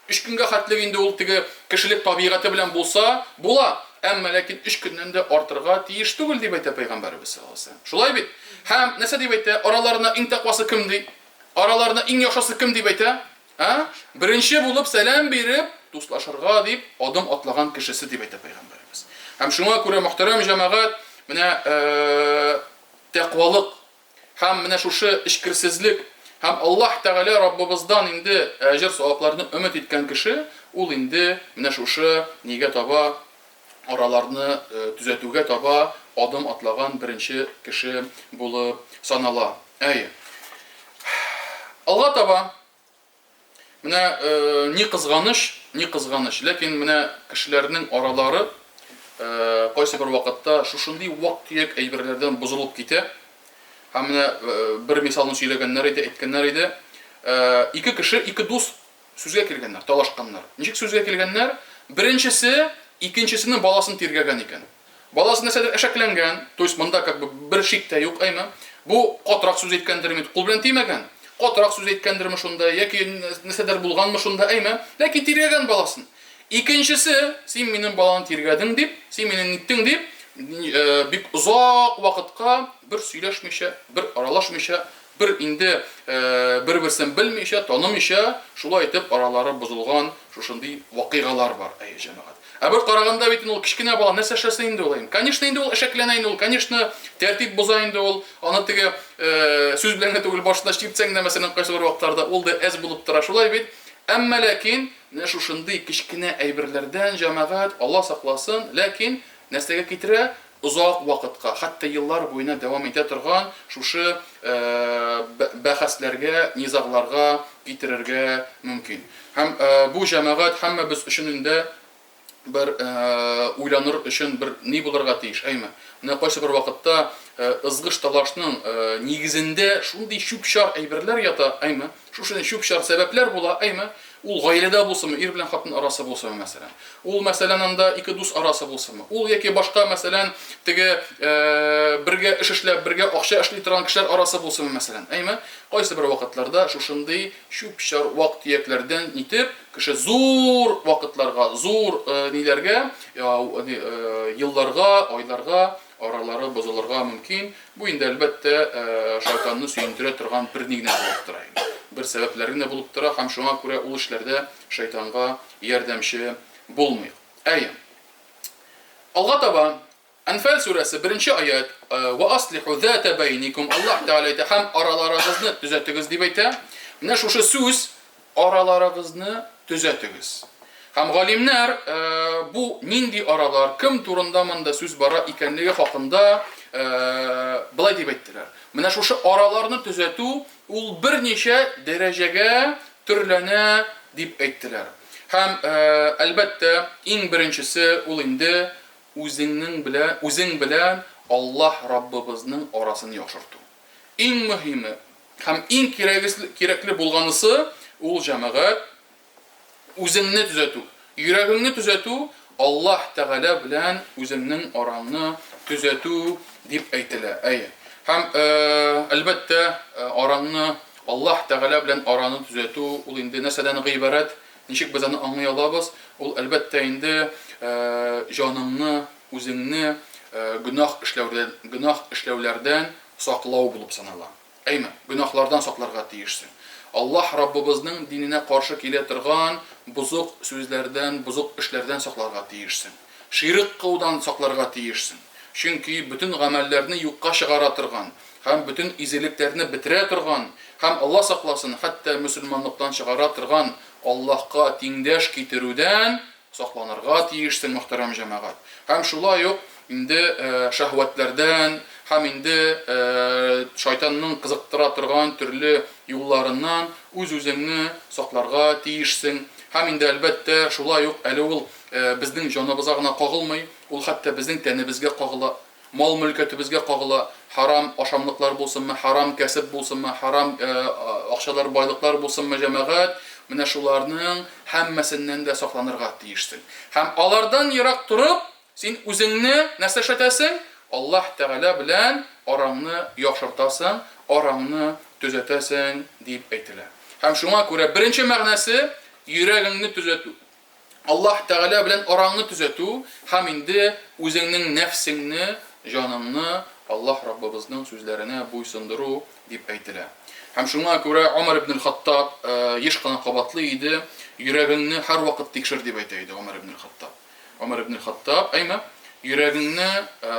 өч көнгә хәтлек инде ул теге кешелек табигате белән булса, була. Әмма ләкин өч көннән дә артырга тиеш түгел, дип әйтә Пәйгамбәребез саллаллаһу алейһи ва сәлләм. Шулай бит? Һәм нәрсә дип әйтә? Араларында иң тәкъвасы кем ди? Араларында иң яхшысы кем дип әйтә? Ә? Беренче булып сәлам биреп, дуслашырга дип адым атлаган кешесе дип әйтә Пәйгамбәребез. Һәм шуңа күрә, мөхтәрәм җәмәгать, менә тәкъвалык Һәм менә шушы эчкерсезлек һәм Аллаһ Тәгалә Раббыбыздан инде әҗер-савапларны өмет иткән кеше, ул инде менә шушы нигә таба, араларны төзәтүгә таба адым атлаган беренче кеше булып санала. Әйе. Алга таба Менә ни кызганыч, Ни кызганыч, ләкин менә кешеләрнең аралары кайсы бер вакытта шушындый вак-төяк әйберләрдән бозылып китә. Һәм менә бер мисалны сөйләгәннәр иде, әйткәннәр иде. Ике кеше, ике дус сүзгә килгәннәр, талашканнар. Ничек сүзгә килгәннәр? Беренчесе икенчесенең баласын тиргәгән икән. Баласы нәрсәдер әшәкләнгән, то есть монда как бы бер шик тә юк, әйме? Бу катырак сүз әйткәндерме, кул белән тимәгән, катырак сүз әйткәндерме шунда, яки нәрсәдер булганмы шунда, әйме? Ләкин тиргәгән баласын. Икенчесе, син минем баланы тиргәдең дип, син мине ниттең дип, бик озак вакытка бер сөйләшмичә, бер аралашмыйча, бер инде бер-берсен белмичә, танымыйча, шулай итеп аралары бозылган шушындый вакыйгалар бар, әйе, җәмәгать. Ә бер караганда бит инде ул кечкенә бала нәрсә эшләсен инде ул? Конечно, инде ул әшәкләнә инде ул, конечно, тәртип боза инде ул. Аны теге сүз белән генә түгел, башына чиртсәң дә, мәсәлән, кайсыбер вакытларда ул да әз булып тора, шулай бит? Әмма ләкин менә шушындый кечкенә әйберләрдән, җәмәгать, Алла сакласын, ләкин нәрсәгә китерә? Озак вакытка, хәтта еллар буена дәвам итә торган шушы бәхәсләргә, низагларга китерергә мөмкин. Һәм бу, җәмәгать, һәммәбез өчен инде бер уйланыр өчен бер ни булырга тиеш, әйме? Менә кайсыбер вакытта ызгыш-талашның нигезендә шундый чүп-чар әйберләр ята, әйме? Шушы чүп-чар сәбәпләр була, әйме? Ул гаиләдә булсынмы, ир белән хатын арасы булсынмы, мәсәлән. Ул, мәсәлән, анда ике дус арасы булсынмы. Ул яки башка, мәсәлән, теге бергә эш эшләп, бергә акча эшли торган кешеләр арасы булсынмы, мәсәлән. Әйме? Кайсы бер вакытларда шушындый чүп-чар вак-төякләрдән нитеп, кеше зур вакытларга, зур ниләргә, елларга, айларга аралары бозылырга мөмкин. Бу инде, әлбәттә, шайтанны сөендерә торган бер ни генә булып тора инде. Бер сәбәпләр генә булып тора һәм шуңа күрә ул эшләрдә шайтанга ярдәмче булмыйк. Әйе. Алга таба, Әнфәл сүрәсе, беренче аять, Вә аслиху зата бәйникум, Аллаһ Тәгалә әйтә, һәм араларыгызны төзәтегез, дип әйтә. Менә шушы сүз, Араларыгызны төзәтегез. Һәм галимнәр бу нинди аралар, кем турында монда сүз бара икәнлеге хакында болай дип әйттеләр. Менә шушы араларны төзәтү ул берничә дәрәҗәгә төрләнә дип әйттеләр. Һәм, әлбәттә, иң беренчесе ул инде үзеңнең белән, үзең белән Аллаһ Раббыбызның арасын яхшырту. Иң мөһиме һәм иң кирәкле булганысы ул, җәмәгать, үзеңне төзәтү. Йөрәгеңне төзәтү, Аллаһ Тәгалә белән үзеңнең араңны төзәтү дип әйтелә. Әйе. Һәм, әлбәттә, араңны, Аллаһ Тәгалә белән араны төзәтү ул инде нәрсәдән гыйбарәт? Ничек без аны аңлый алабыз? Ул, әлбәттә инде, җаныңны, үзеңне гөнаһ эшләүдән, гөнаһ эшләүләрдән саклау булып санала. Әйме, гөнаһлардан сакларга тиешсең. Аллаһ Раббыбызның диненә каршы килә торган бозык сүзләрдән, бозык эшләрдән сакларга тиешсең. Ширек кылудан сакларга тиешсең. Чөнки бөтен гамәлләрне юкка чыгара торган һәм бөтен изгелекләрне бетерә торган һәм, Алла сакласын, хәтта мөселманлыктан чыгара торган Аллаһка тиңдәш китерүдән Сакланырга тиешсең, мөхтәрәм җәмәгать. Һәм шулай ук инде шәһвәтләрдән һәм инде шайтанның кызыктыра торган төрле юлларыннан үз-үзеңне сакларга тиешсең. Һәм инде, әлбәттә, шулай ук әле ул безнең җаныбызга гына кагылмый, ул хәтта безнең тәнебезгә кагыла. Мал-мөлкәтебезгә кагыла, хәрам ашамлыклар булсынмы, хәрам кәсеп булсынмы, хәрам акчалар, байлыклар булсынмы, җәмәгать, менә шуларның һәммәсеннән дә сакланырга тиешсең. Һәм алардан ерак торып, син үзеңне нәрсә эшләтәсең? Аллаһ Тәгалә белән араңны яхшыртасың, араңны төзәтәсең, дип әйтелә. Һәм шуңа күрә беренче мәгънәсе, йөрәгеңне төзәтү. Аллаһ Тәгалә белән араңны төзәтү һәм инде үзеңнең нәфсеңне, җаныңны Аллаһ Раббыбызның сүзләренә буйсындыру дип әйтелә. Һәм шуңа күрә Омар ибн Хаттаб еш кына кабатлый иде, йөрәгеңне һәрвакыт тикшер дип әйтә иде Омар ибн Хаттаб. Омар ибн Хаттаб, әйме, йөрәгеңне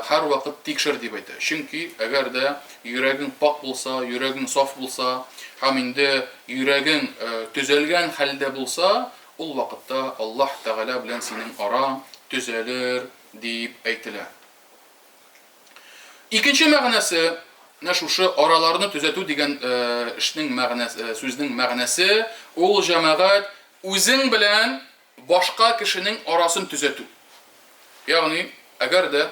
һәрвакыт тикшер дип әйтә. Чөнки әгәр дә йөрәгең пакь булса, йөрәгең саф булса һәм инде йөрәгең төзәлгән хәлдә булса, Ул вакытта Аллаһ Тәгалә белән синең араң төзәлер, дип әйтелә. Икенче мәгънәсе, менә шушы араларны төзәтү дигән эшнең мәгънәсе, сүзнең мәгънәсе, ул, җәмәгать, үзең белән башка кешенең арасын төзәтү. Ягъни, әгәр дә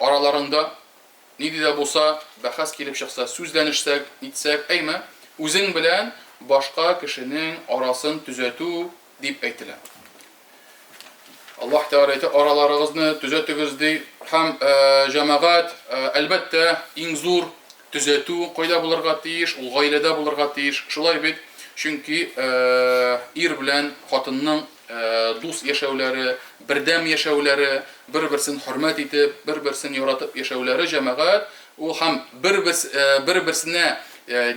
араларыңда нинди дә булса бәхәс килеп чыкса, сүзләнешсәк, нитсәк, әйме, үзең белән башка кешенең арасын төзәтү дип әйтелә. Аллаһ Тәгалә әйтә, араларыгызны төзәтегез, ди. Һәм җәмәгать, әлбәттә, иң зур төзәтү кайда булырга тиеш? Ул гаиләдә булырга тиеш. Шулай бит? Чөнки ир белән хатынның дус яшәүләре, бердәм яшәүләре, бер-берсен хөрмәт итеп, бер-берсен яратып яшәүләре, җәмәгать, ул һәм бер-берсенә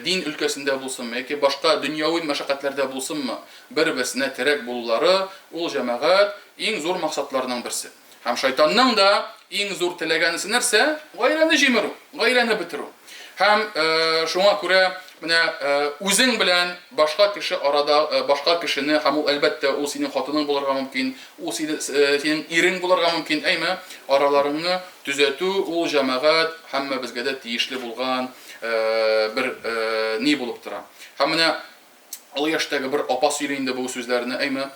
дин өлкәсендә булсынмы яки башка дөньяви мәшәкатьләрдә булсынмы, бер-берсенә терәк булулары, ул, җәмәгать, иң зур максатларның берсе. Һәм шайтанның да иң зур теләгәнесе нәрсә? Гаиләне җимерү, гаиләне бетерү. Һәм шуңа күрә менә үзең белән башка кеше арада, башка кешене, һәм ул, әлбәттә, ул синең хатының булырга мөмкин, ул синең ирең булырга мөмкин, әйме, араларыңны төзәтү, ул, җәмәгать, һәммәбезгә дә тиешле булган бер ни булып тора. Һәм менә Олы яшьтәге бер апа сөйли инде бу сүзләрне, әйме,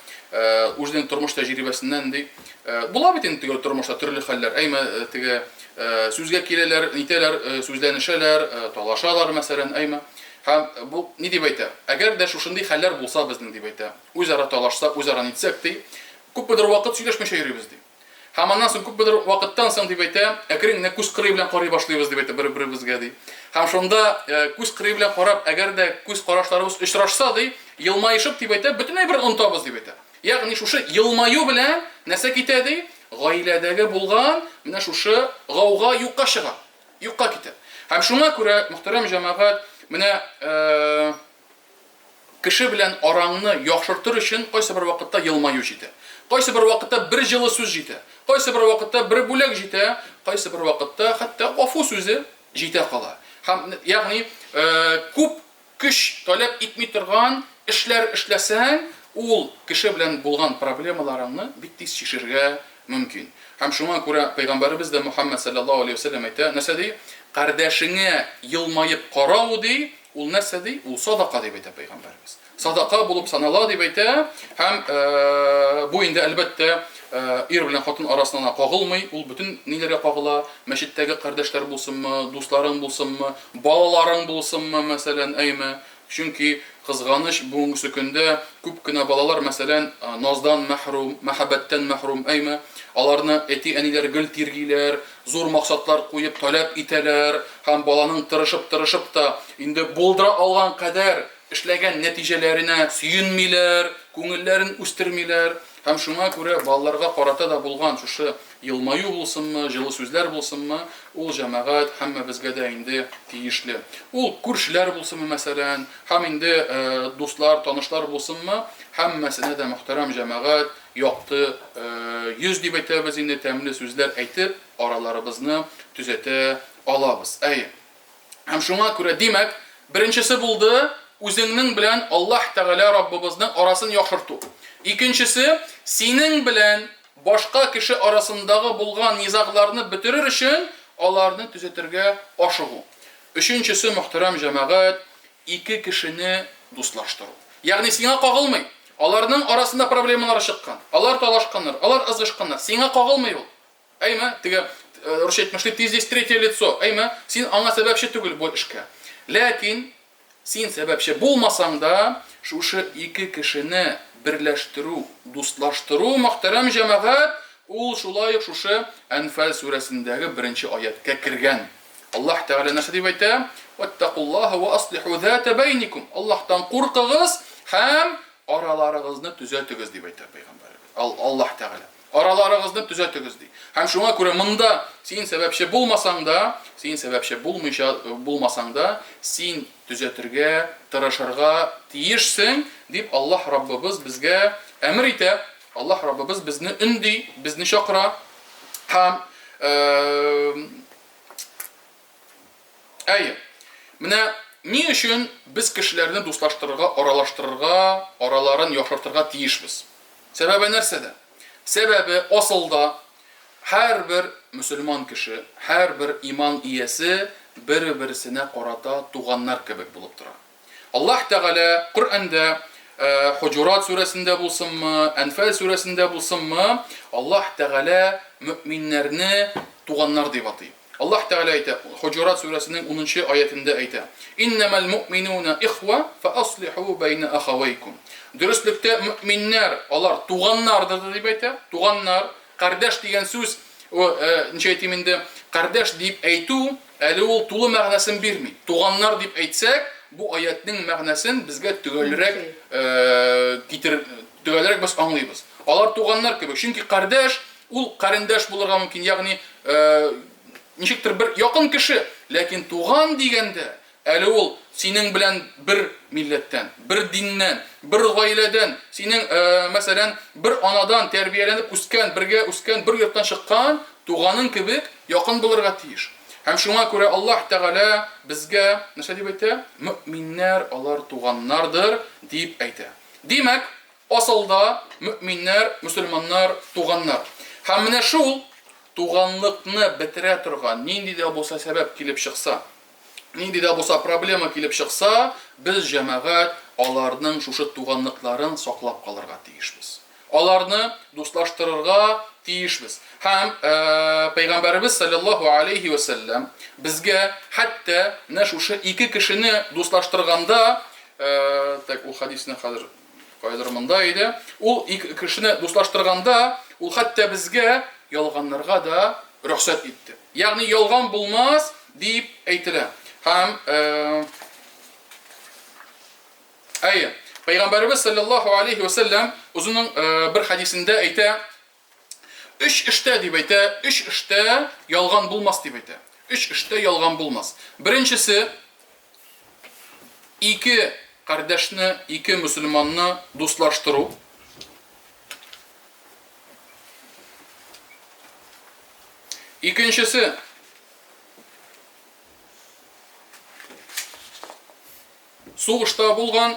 үзенең тормыш тәҗрибәсеннән ди. Була бит инде теге тормышта төрле хәлләр, әйме, теге сүзгә киләләр, нитәләр, сүзләнешәләр, талашалар, мәсәлән, әйме. Һәм бу ни дип әйтә? Әгәр дә шушындый хәлләр булса безнең, дип әйтә, үзара талашсак, үзара нитсәк, ди, күпмедер вакыт сөйләшмичә йөрибез, ди. Һәм аннан соң күпмедер вакыттан соң, дип әйтә, әкрен генә күз кырые белән карый башлыйбыз, дип әйтә, бер-беребезгә, ди. Һәм шунда күз кырые белән карап, әгәр дә күз карашларыбыз очрашса, ди, елмаешып, дип әйтә, бөтен әйберне онытабыз, дип әйтә. Ягъни шушы елмаю белән нәрсә китә, ди? Гаиләдәге булган менә шушы гауга юкка чыга, юкка китә. Һәм шуңа күрә, мөхтәрәм җәмәгать, менә Кеше белән араңны яхшыртыр өчен кайсы бер вакытта елмаю җитә. Кайсы бер вакытта бер җылы сүз җитә. Кайсы бер вакытта бер бүләк җитә, кайсы бер вакытта хәтта гафу сүзе җитә кала. Һәм, ягъни, күп көч таләп итми торган эшләр эшләсәң, ул кеше белән булган проблемаларыңны бик тиз чишергә мөмкин. Һәм шуңа күрә пәйгамбәребез дә Мөхәммәд салләллаһу алейһи ва сәлләм әйтә, нәрсә ди? Кардәшеңә елмаеп карау, ди, Ул нәрсә ди? Ул садака дип әйтә пәйгамбәребез. Садака булып санала дип әйтә һәм бу инде әлбәттә ир белән хатын арасына гына кагылмый, ул бөтен ниләргә кагыла, мәчеттәге кардәшләр булсынмы, дусларың булсынмы, балаларың булсынмы, мәсәлән, әйме. Чөнки кызганыч, бүгенгесе көндә күп кенә балалар, мәсәлән, наздан мәхрүм, мәхәббәттән мәхрүм, әйме. Аларны әти-әниләр гел тиргиләр, зур максатлар куеп таләп итәләр һәм баланың тырышып-тырышып та инде булдыра алган кадәр эшләгән нәтиҗәләренә сөенмиләр, күңелләрен үстермиләр. Һәм шуңа күрә балаларга карата да булган шушы елмаю булсынмы, җылы сүзләр булсынмы, ул, җәмәгать, һәммәбезгә дә инде тиешле. Ул күршеләр булсынмы, мәсәлән, һәм инде дуслар, танышлар булсынмы, һәммәсенә дә, мөхтәрәм җәмәгать, Якты йөз дип әйтәбез инде, тәмле сүзләр әйтеп, араларыбызны төзәтә алабыз. Әйе. Һәм шуңа күрә, димәк, беренчесе булды, үзеңнең белән Аллаһ Тәгалә Раббыбызның арасын яхшырту. Икенчесе, синең белән башка кеше арасындагы булган низагларны бетерер өчен аларны төзәтергә ашыгу. Өченчесе, мөхтәрәм җәмәгать, Ике кешене дуслаштыру. Ягъни сиңа кагылмый. Аларның арасында проблемалар чыккан. Алар талашканнар, алар ызгышканнар. Сиңа кагылмый ул. Әйме, теге русча әйтмешли, ты здесь третье лицо. Әйме, син аңа сәбәпче түгел бу эшкә. Ләкин син сәбәпче булмасаң да, шушы ике кешене берләштерү, дуслаштыру, мөхтәрәм җәмәгать, ул шулай ук шушы Әнфәл сүрәсендәге беренче аятькә кергән. Аллаһ Тәгалә нәрсә дип әйтә? Ваттакуллаһа ва аслиху зата бәйникум. Аллаһтан куркыгыз һәм араларыгызны төзәтегез дип әйтә пәйгамбәребез. Аллаһ Тәгалә. Араларыгызны төзәтегез ди. Һәм шуңа күрә монда син сәбәпче булмасаң да, син сәбәпче булмыйча булмасаң да, син төзәтергә тырышырга тиешсең дип Аллаһ Раббыбыз безгә әмер итә. Аллаһ Раббыбыз безне өнди, безне чакыра. Һәм Әйе. Менә ни өчен без кешеләрне дуслаштырырга, аралаштырырга, араларын яхшыртырга тиешбез? Сәбәбе нәрсәдә? Сәбәбе асылда һәрбер мөселман кеше, һәрбер иман иясе бер-берсенә карата туганнар кебек булып тора. Аллаһ Тәгалә Коръәндә Хуҗурат сүрәсендә булсынмы, Әнфәл сүрәсендә булсынмы, Аллаһ Тәгалә мөэминнәрне туганнар дип атый. Аллаһ Тәгалә әйтә, Хуҗурат сүрәсенең унынчы аятендә әйтә, Иннәмәл муъминуна ихва, фәаслиху бәйнә ахавәйкум. Дөреслектә мөэминнәр, алар туганнардыр дип әйтә, туганнар, кардәш дигән сүз, ничә әйтим инде, кардәш дип әйтү, әле ул тулы мәгънәсен бирми. Туганнар дип әйтсәк, бу аятьнең мәгънәсен безгә төгәлрәк китер, төгәлрәк без аңлыйбыз. Алар туганнар кебек, чөнки кардәш ул карендәш булырга мөмкин, ягъни ничектер бер якын кеше, ләкин туган дигәндә, әле ул синең белән бер милләттән, бер диннән, бер гаиләдән, синең, мәсәлән, бер анадан тәрбияләнеп үскән, бергә үскән, бер йорттан чыккан туганың кебек якын булырга тиеш. Һәм шуңа күрә Аллаһ Тәгалә безгә нәрсә дип әйтә? Мөэминнәр алар туганнардыр дип әйтә. Димәк, асылда мөэминнәр, мөселманнар туганнар. Һәм менә шул туганлыкны бетерә торган нинди дә булса сәбәп килеп чыкса, нинди дә булса проблема килеп чыкса, без, җәмәгать, аларның шушы туганлыкларын саклап калырга тиешбез. Аларны дуслаштырырга тиешбез. Һәм Пәйгамбәребез салләллаһу алейһи вә сәлләм безгә хәтта менә шушы ике кешене дуслаштырганда, так, ул хәдисне хәзер каядыр монда иде, ул ике кешене дуслаштырганда, ул хәтта безгә ялганларга да рөхсәт итте. Ягъни ялган булмас дип әйтелә. Һәм әйе, Пәйгамбәребез саллаллаһу алейхи ва сәлләм үзенең бер хәдисендә әйтә, өч эштә дип әйтә, өч эштә ялган булмас дип әйтә. Өч эштә ялган булмас. Беренчесе ике кардәшне, ике мөселманны дуслаштыру. Икенчесе сугышта булган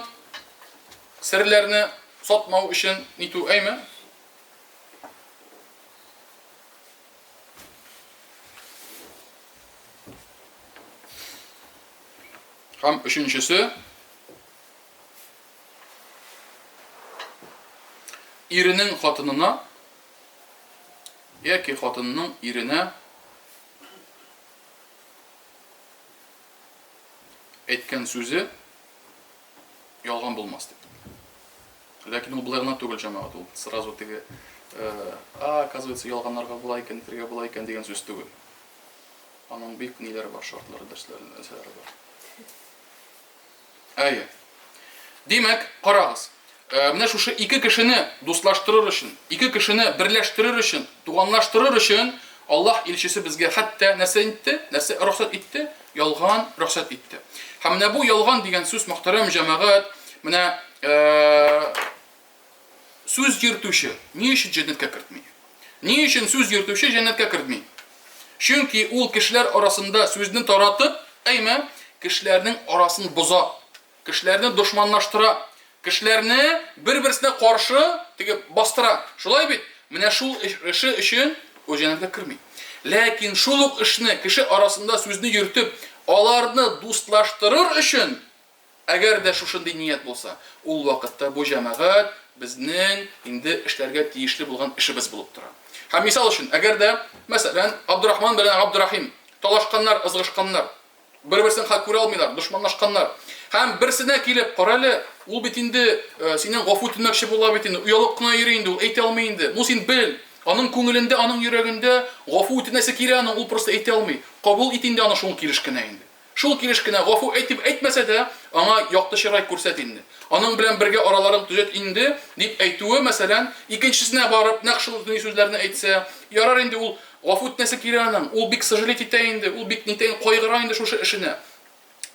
серләрне сатмау өчен нитү, әйме? Һәм өченчесе иренең хатынына яки хатынының иренә әйткән сүзе ялган булмас дип. Ләкин ул болай гына түгел, җәмәгать, ул сразу теге, а, оказывается, ялганнарга була икән, әйтергә була икән дигән сүз түгел. Аның бик ниләре бар, шартлары, дәресләре, нәрсәләре бар. Әйе. Димәк, карагыз. Менә шушы ике кешене дуслаштырыр өчен, ике кешене берләштерер өчен, туганлаштырыр өчен Аллаһ илчесе безгә хәтта нәрсә итте? Нәрсә рөхсәт итте? Ялган рөхсәт итте. Һәм менә бу ялган дигән сүз, мөхтәрәм җәмәгать, менә сүз йөртүче ни өчен җәннәткә кертми? Ни өчен сүз йөртүче җәннәткә кертми? Чөнки ул кешеләр арасында сүзне таратып, әйме, кешеләрнең арасын боза. Кешеләрне дошманлаштыра, кешеләрне бер-берсенә каршы теге бастыра. Шулай бит? Менә шул эше өчен ул җәннәткә керми. Ләкин шул ук эшне кеше арасында сүзне йөртеп, аларны дуслаштырыр өчен, әгәр дә шушындый ният булса, ул вакытта бу җәмәгать безнең инде эшләргә тиешле булган эшебез булып тора. Һәм мисал өчен, әгәр дә, мәсәлән, Абдурахман белән Габдурахим талашканнар, ызгышканнар, Бер-берсен хәл күрә алмыйлар, дошманлашканнар. Һәм берсенә килеп, карале, ул бит инде э, синнән гафу үтенмәкче була бит инде, оялып кына йөри инде, ул әйтә алмый инде. Ну син бел, аның күңелендә, аның йөрәгендә гафу үтенәсе килә аның, ул просто әйтә алмый. Кабул ит инде аны шул килеш кенә инде. Шул килеш кенә гафу әйт дип әйтмәсә дә, аңа якты чырай күрсәт инде. Аның белән бергә араларын төзәт инде, дип әйтүе, мәсәлән, икенчесенә барып, нәкъ шул сүзләрне әйтсә, ярар инде ул Гафу итмәсе килә аның. Ул бик сожалеть итә инде, ул бик нитә, кайгыра инде шушы эшенә.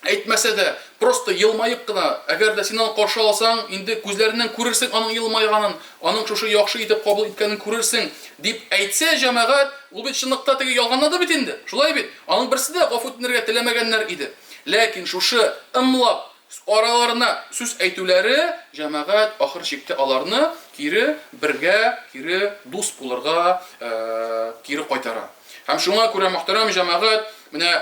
Әйтмәсә дә, просто елмаеп кына, әгәр дә син аны каршы алсаң, инде күзләреннән күрерсең аның елмайганын, аның шушы яхшы итеп кабул иткәнен күрерсең, дип әйтсә, җәмәгать, ул бит чынлыкта теге ялганлады бит инде. Шулай бит? Аның берсе дә гафу үтенергә теләмәгәннәр иде. Ләкин шушы ымлап, Араларына сүз әйтүләре, җәмәгать, ахыр чиктә аларны кире бергә, кире дус булырга кире кайтара. Һәм шуңа күрә, мөхтәрәм җәмәгать, менә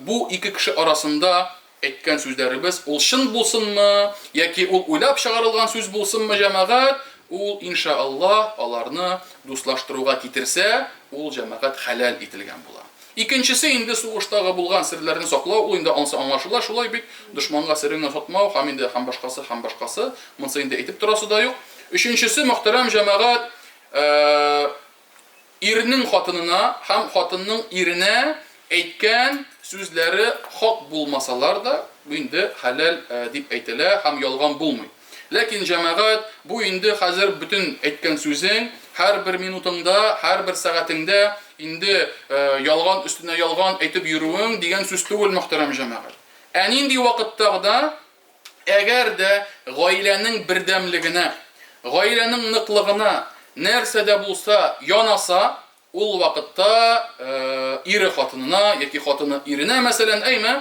бу ике кеше арасында Әйткән сүзләребез ул чын булсынмы, яки ул уйлап чыгарылган сүз булсынмы, җәмәгать, ул, инша Аллаһ, аларны дуслаштыруга китерсә, ул, җәмәгать, хәләл ителгән була. Икенчесе инде сугыштагы булган серләрне саклау, ул инде ансы аңлашыла, шулай бит, дошманга сереңне сатмау һәм инде һәм башкасы, һәм башкасы, монсы инде әйтеп торасы да юк. Өченчесе, мөхтәрәм җәмәгать, Ирнең хатынына һәм хатынның иренә әйткән сүзләре хак булмасалар да, бу инде хәләл дип әйтелә һәм ялган булмый. Ләкин, җәмәгать, бу инде хәзер бөтен әйткән сүзең, һәрбер минутыңда, һәрбер сәгатеңдә инде ялган өстенә ялган әйтеп йөрүең дигән сүз түгел, мөхтәрәм җәмәгать. Ә нинди вакытта да Әгәр дә гаиләнең бердәмлегенә, гаиләнең ныклыгына нәрсә дә булса янаса, ул вакытта ире хатынына яки хатыны иренә, мәсәлән, әйме,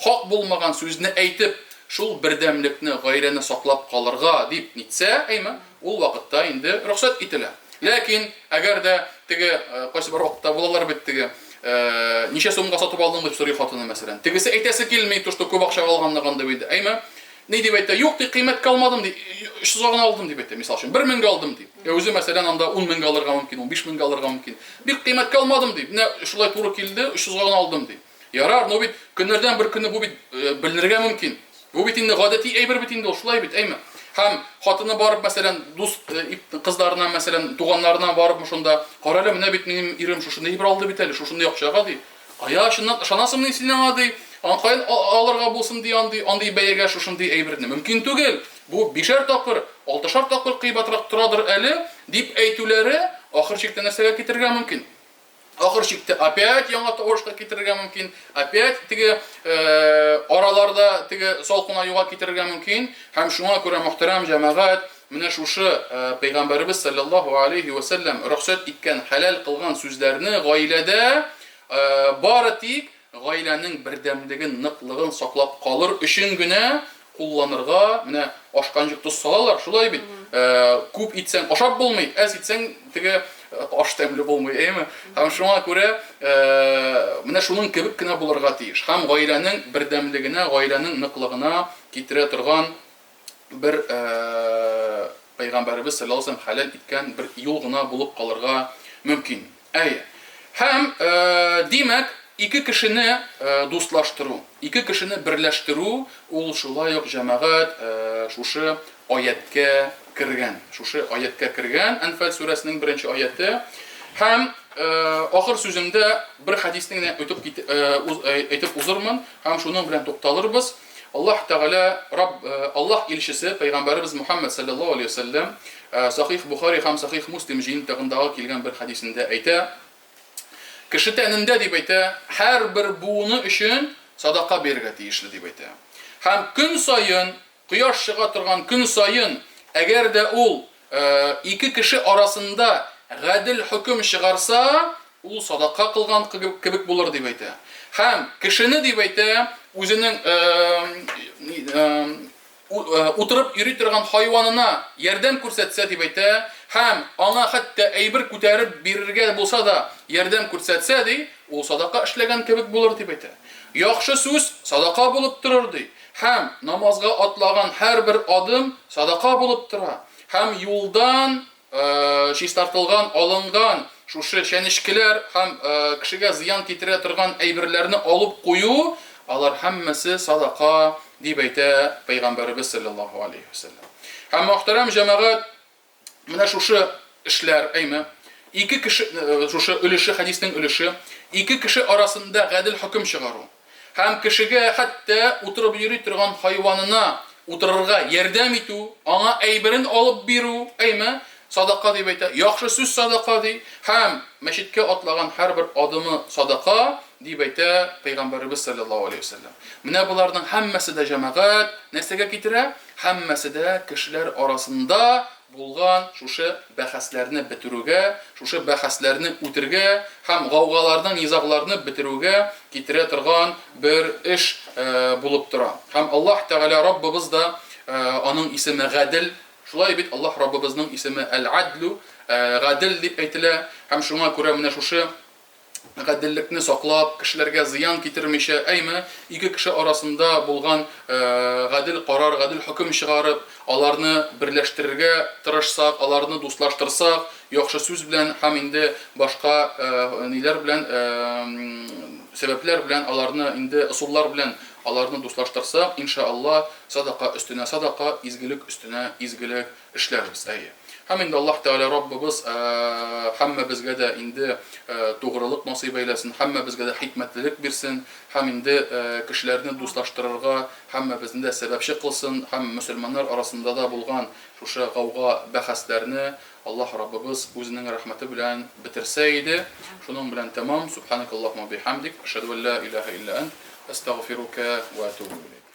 хак булмаган сүзне әйтеп, шул бердәмлекне, гаиләне саклап калырга дип нитсә, әйме, ул вакытта инде рөхсәт ителә. Ләкин, әгәр дә теге, кайсы бер вакытта булалар бит теге, ничә сумга сатып алдың дип сорый хатыны, мәсәлән. Тегесе әйтәсе килми, то, что күп акчага алганлыгын дип инде. Әйме? Ни дип әйтә? Юк, ди, кыйммәткә алмадым, ди, 300 гына алдым дип әйтә, мисал өчен. 1 меңгә алдым, ди. Ә үзе, мәсәлән, анда 10 меңгә алырга мөмкин, 15 меңгә алырга мөмкин. Бик кыйммәткә алмадым, ди. Менә шулай туры килде, 300 гына алдым, ди. Ярар, но бит көннәрдән бер көнне бу бит беленергә мөмкин. Бу бит инде гадәти әйбер бит инде ул, шулай бит, әйме? Һәм хатыны барып, мәсәлән, дус кызларына, мәсәлән, туганнарына барып шунда, кара әле, менә бит минем ирем шушындый әйбер алды бит әле, шушындый акчага, ди. Кая, чыннан ышанасыңмыни син аңа, ди. Аңа каян алырга булсын, ди, андый, андый бәягә шушындый әйберне. Мөмкин түгел. Бу бишәр тапкыр, алтышар тапкыр кыйбатрак торадыр әле, дип әйтүләре ахыр чиктә нәрсәгә китерергә мөмкин? Ахыр чиктә опять яңа тавышка китерергә мөмкин, опять теге араларда теге салкынаюга китерергә мөмкин. Һәм шуңа күрә, мөхтәрәм җәмәгать, менә шушы Пәйгамбәребез саллаллаһу алейһи вә сәлләм рөхсәт иткән, хәләл кылган сүзләрне гаиләдә бары тик Гаиләнең бердәмлеген, ныклыгын саклап калыр өчен генә кулланырга, менә ашканчык тоз салалар, шулай бит? Күп итсәң ашап булмый, әз итсәң теге аш тәмле булмый, әйеме? Һәм шуңа күрә менә шуның кебек кенә булырга тиеш. Һәм гаиләнең бердәмлегенә, гаиләнең ныклыгына китерә торган бер Пәйгамбәребез саллаллаһу алейһи ва сәлләм хәләл иткән бер юл гына булып калырга мөмкин. Әйе. Һәм, димәк, ике кешене дуслаштыру, ике кешене берләштерү, ул шулай ук, җәмәгать, шушы аятькә кергән. Шушы аятькә кергән, Әнфәл сүрәсенең беренче аяте. Һәм ахыр сүземдә бер хәдисне генә әйтеп узырмын һәм шуның белән тукталырбыз. Аллаһ Тәгалә, Рабб, Аллаһ илчесе, пәйгамбәребез Мухәммәд салләллаһу алейһи ва сәлләм, Сахих Бухари һәм Сахих Муслим җыентыгындагы килгән бер хәдисендә әйтә, Кеше тәнендә, дип әйтә, һәрбер буыны өчен садака бирергә тиешле, дип әйтә. Һәм көн саен, кояш чыга торган көн саен, әгәр дә ул ике кеше арасында гадел хөкем чыгарса, ул садака кылган кебек булыр, дип әйтә. Һәм кешене, дип әйтә, үзенең утырып йөри торган хайванына ярдәм күрсәтсә, дип әйтә, һәм аңа хәтта әйбер күтәреп бирергә булса да ярдәм күрсәтсә, ди, ул садака эшләгән кебек булыр, дип әйтә. Яхшы сүз садака булып торыр, ди. Һәм намазга атлаган һәрбер адым садака булып тора. Һәм юлдан чистартылган, алынган шушы чәнечкеләр һәм кешегә зыян китерә торган әйберләрне алып кую, алар һәммәсе садака, дип әйтә Пәйгамбәребез салләллаһу алейһи вә сәлләм. Һәм, мөхтәрәм җәмәгать, менә шушы эшләр, әйме, ике кеше, шушы өлеше, хәдиснең өлеше, ике кеше арасында гадел хөкем чыгару. Һәм кешегә хәтта утырып йөри торган хайванына утырырга ярдәм итү, аңа әйберен алып бирү, әйме, садака дип әйтә, яхшы сүз садака ди, һәм мәчеткә атлаган һәрбер адымы садака, дип әйтә Пәйгамбәребез салләллаһу алейһи ва сәлләм. Менә боларның һәммәсе дә, җәмәгать, нәрсәгә китерә? Һәммәсе дә кешеләр арасында булган шушы бәхәсләрне бетерүгә, шушы бәхәсләрне үтергә һәм гаугаларны, низагларны бетерүгә китерә торган бер эш булып тора. Һәм Аллаһ Тәгалә Раббыбыз да, аның исеме Гадел, шулай бит, Аллаһ Раббыбызның исеме Әл-Адлю, Гадел дип әйтелә, һәм шуңа күрә менә шушы. Гаделлекне саклап, кешеләргә зыян китермичә, әйме, ике кеше арасында булган гадел карар, гадел хөкем чыгарып, аларны берләштерергә тырышсак, аларны дуслаштырсак, яхшы сүз белән һәм инде башка ниләр белән, сәбәпләр белән аларны инде ысуллар белән аларны дуслаштырсак, инша Алла, садака өстенә садака, изгелек өстенә изгелек эшләрбез, әйе. Һәм инде Аллаһ Тәгалә Раббыбыз һәммәбезгә дә инде тугрылык насыйп әйләсен, һәммәбезгә дә хикмәтлелек бирсен, һәм инде кешеләрне дуслаштырырга һәммәбезне дә сәбәпче кылсын, һәм мөселманнар арасында да булган шушы гауга бәхәсләрне Аллаһ Раббыбыз үзенең рәхмәте белән бетерсә иде. Шуның белән тәмам. Субханакаллаһумма бихамдик, әшһәдү ән ла илаһа илля әнт, әстәгъфирука вә әтүбү иләйк.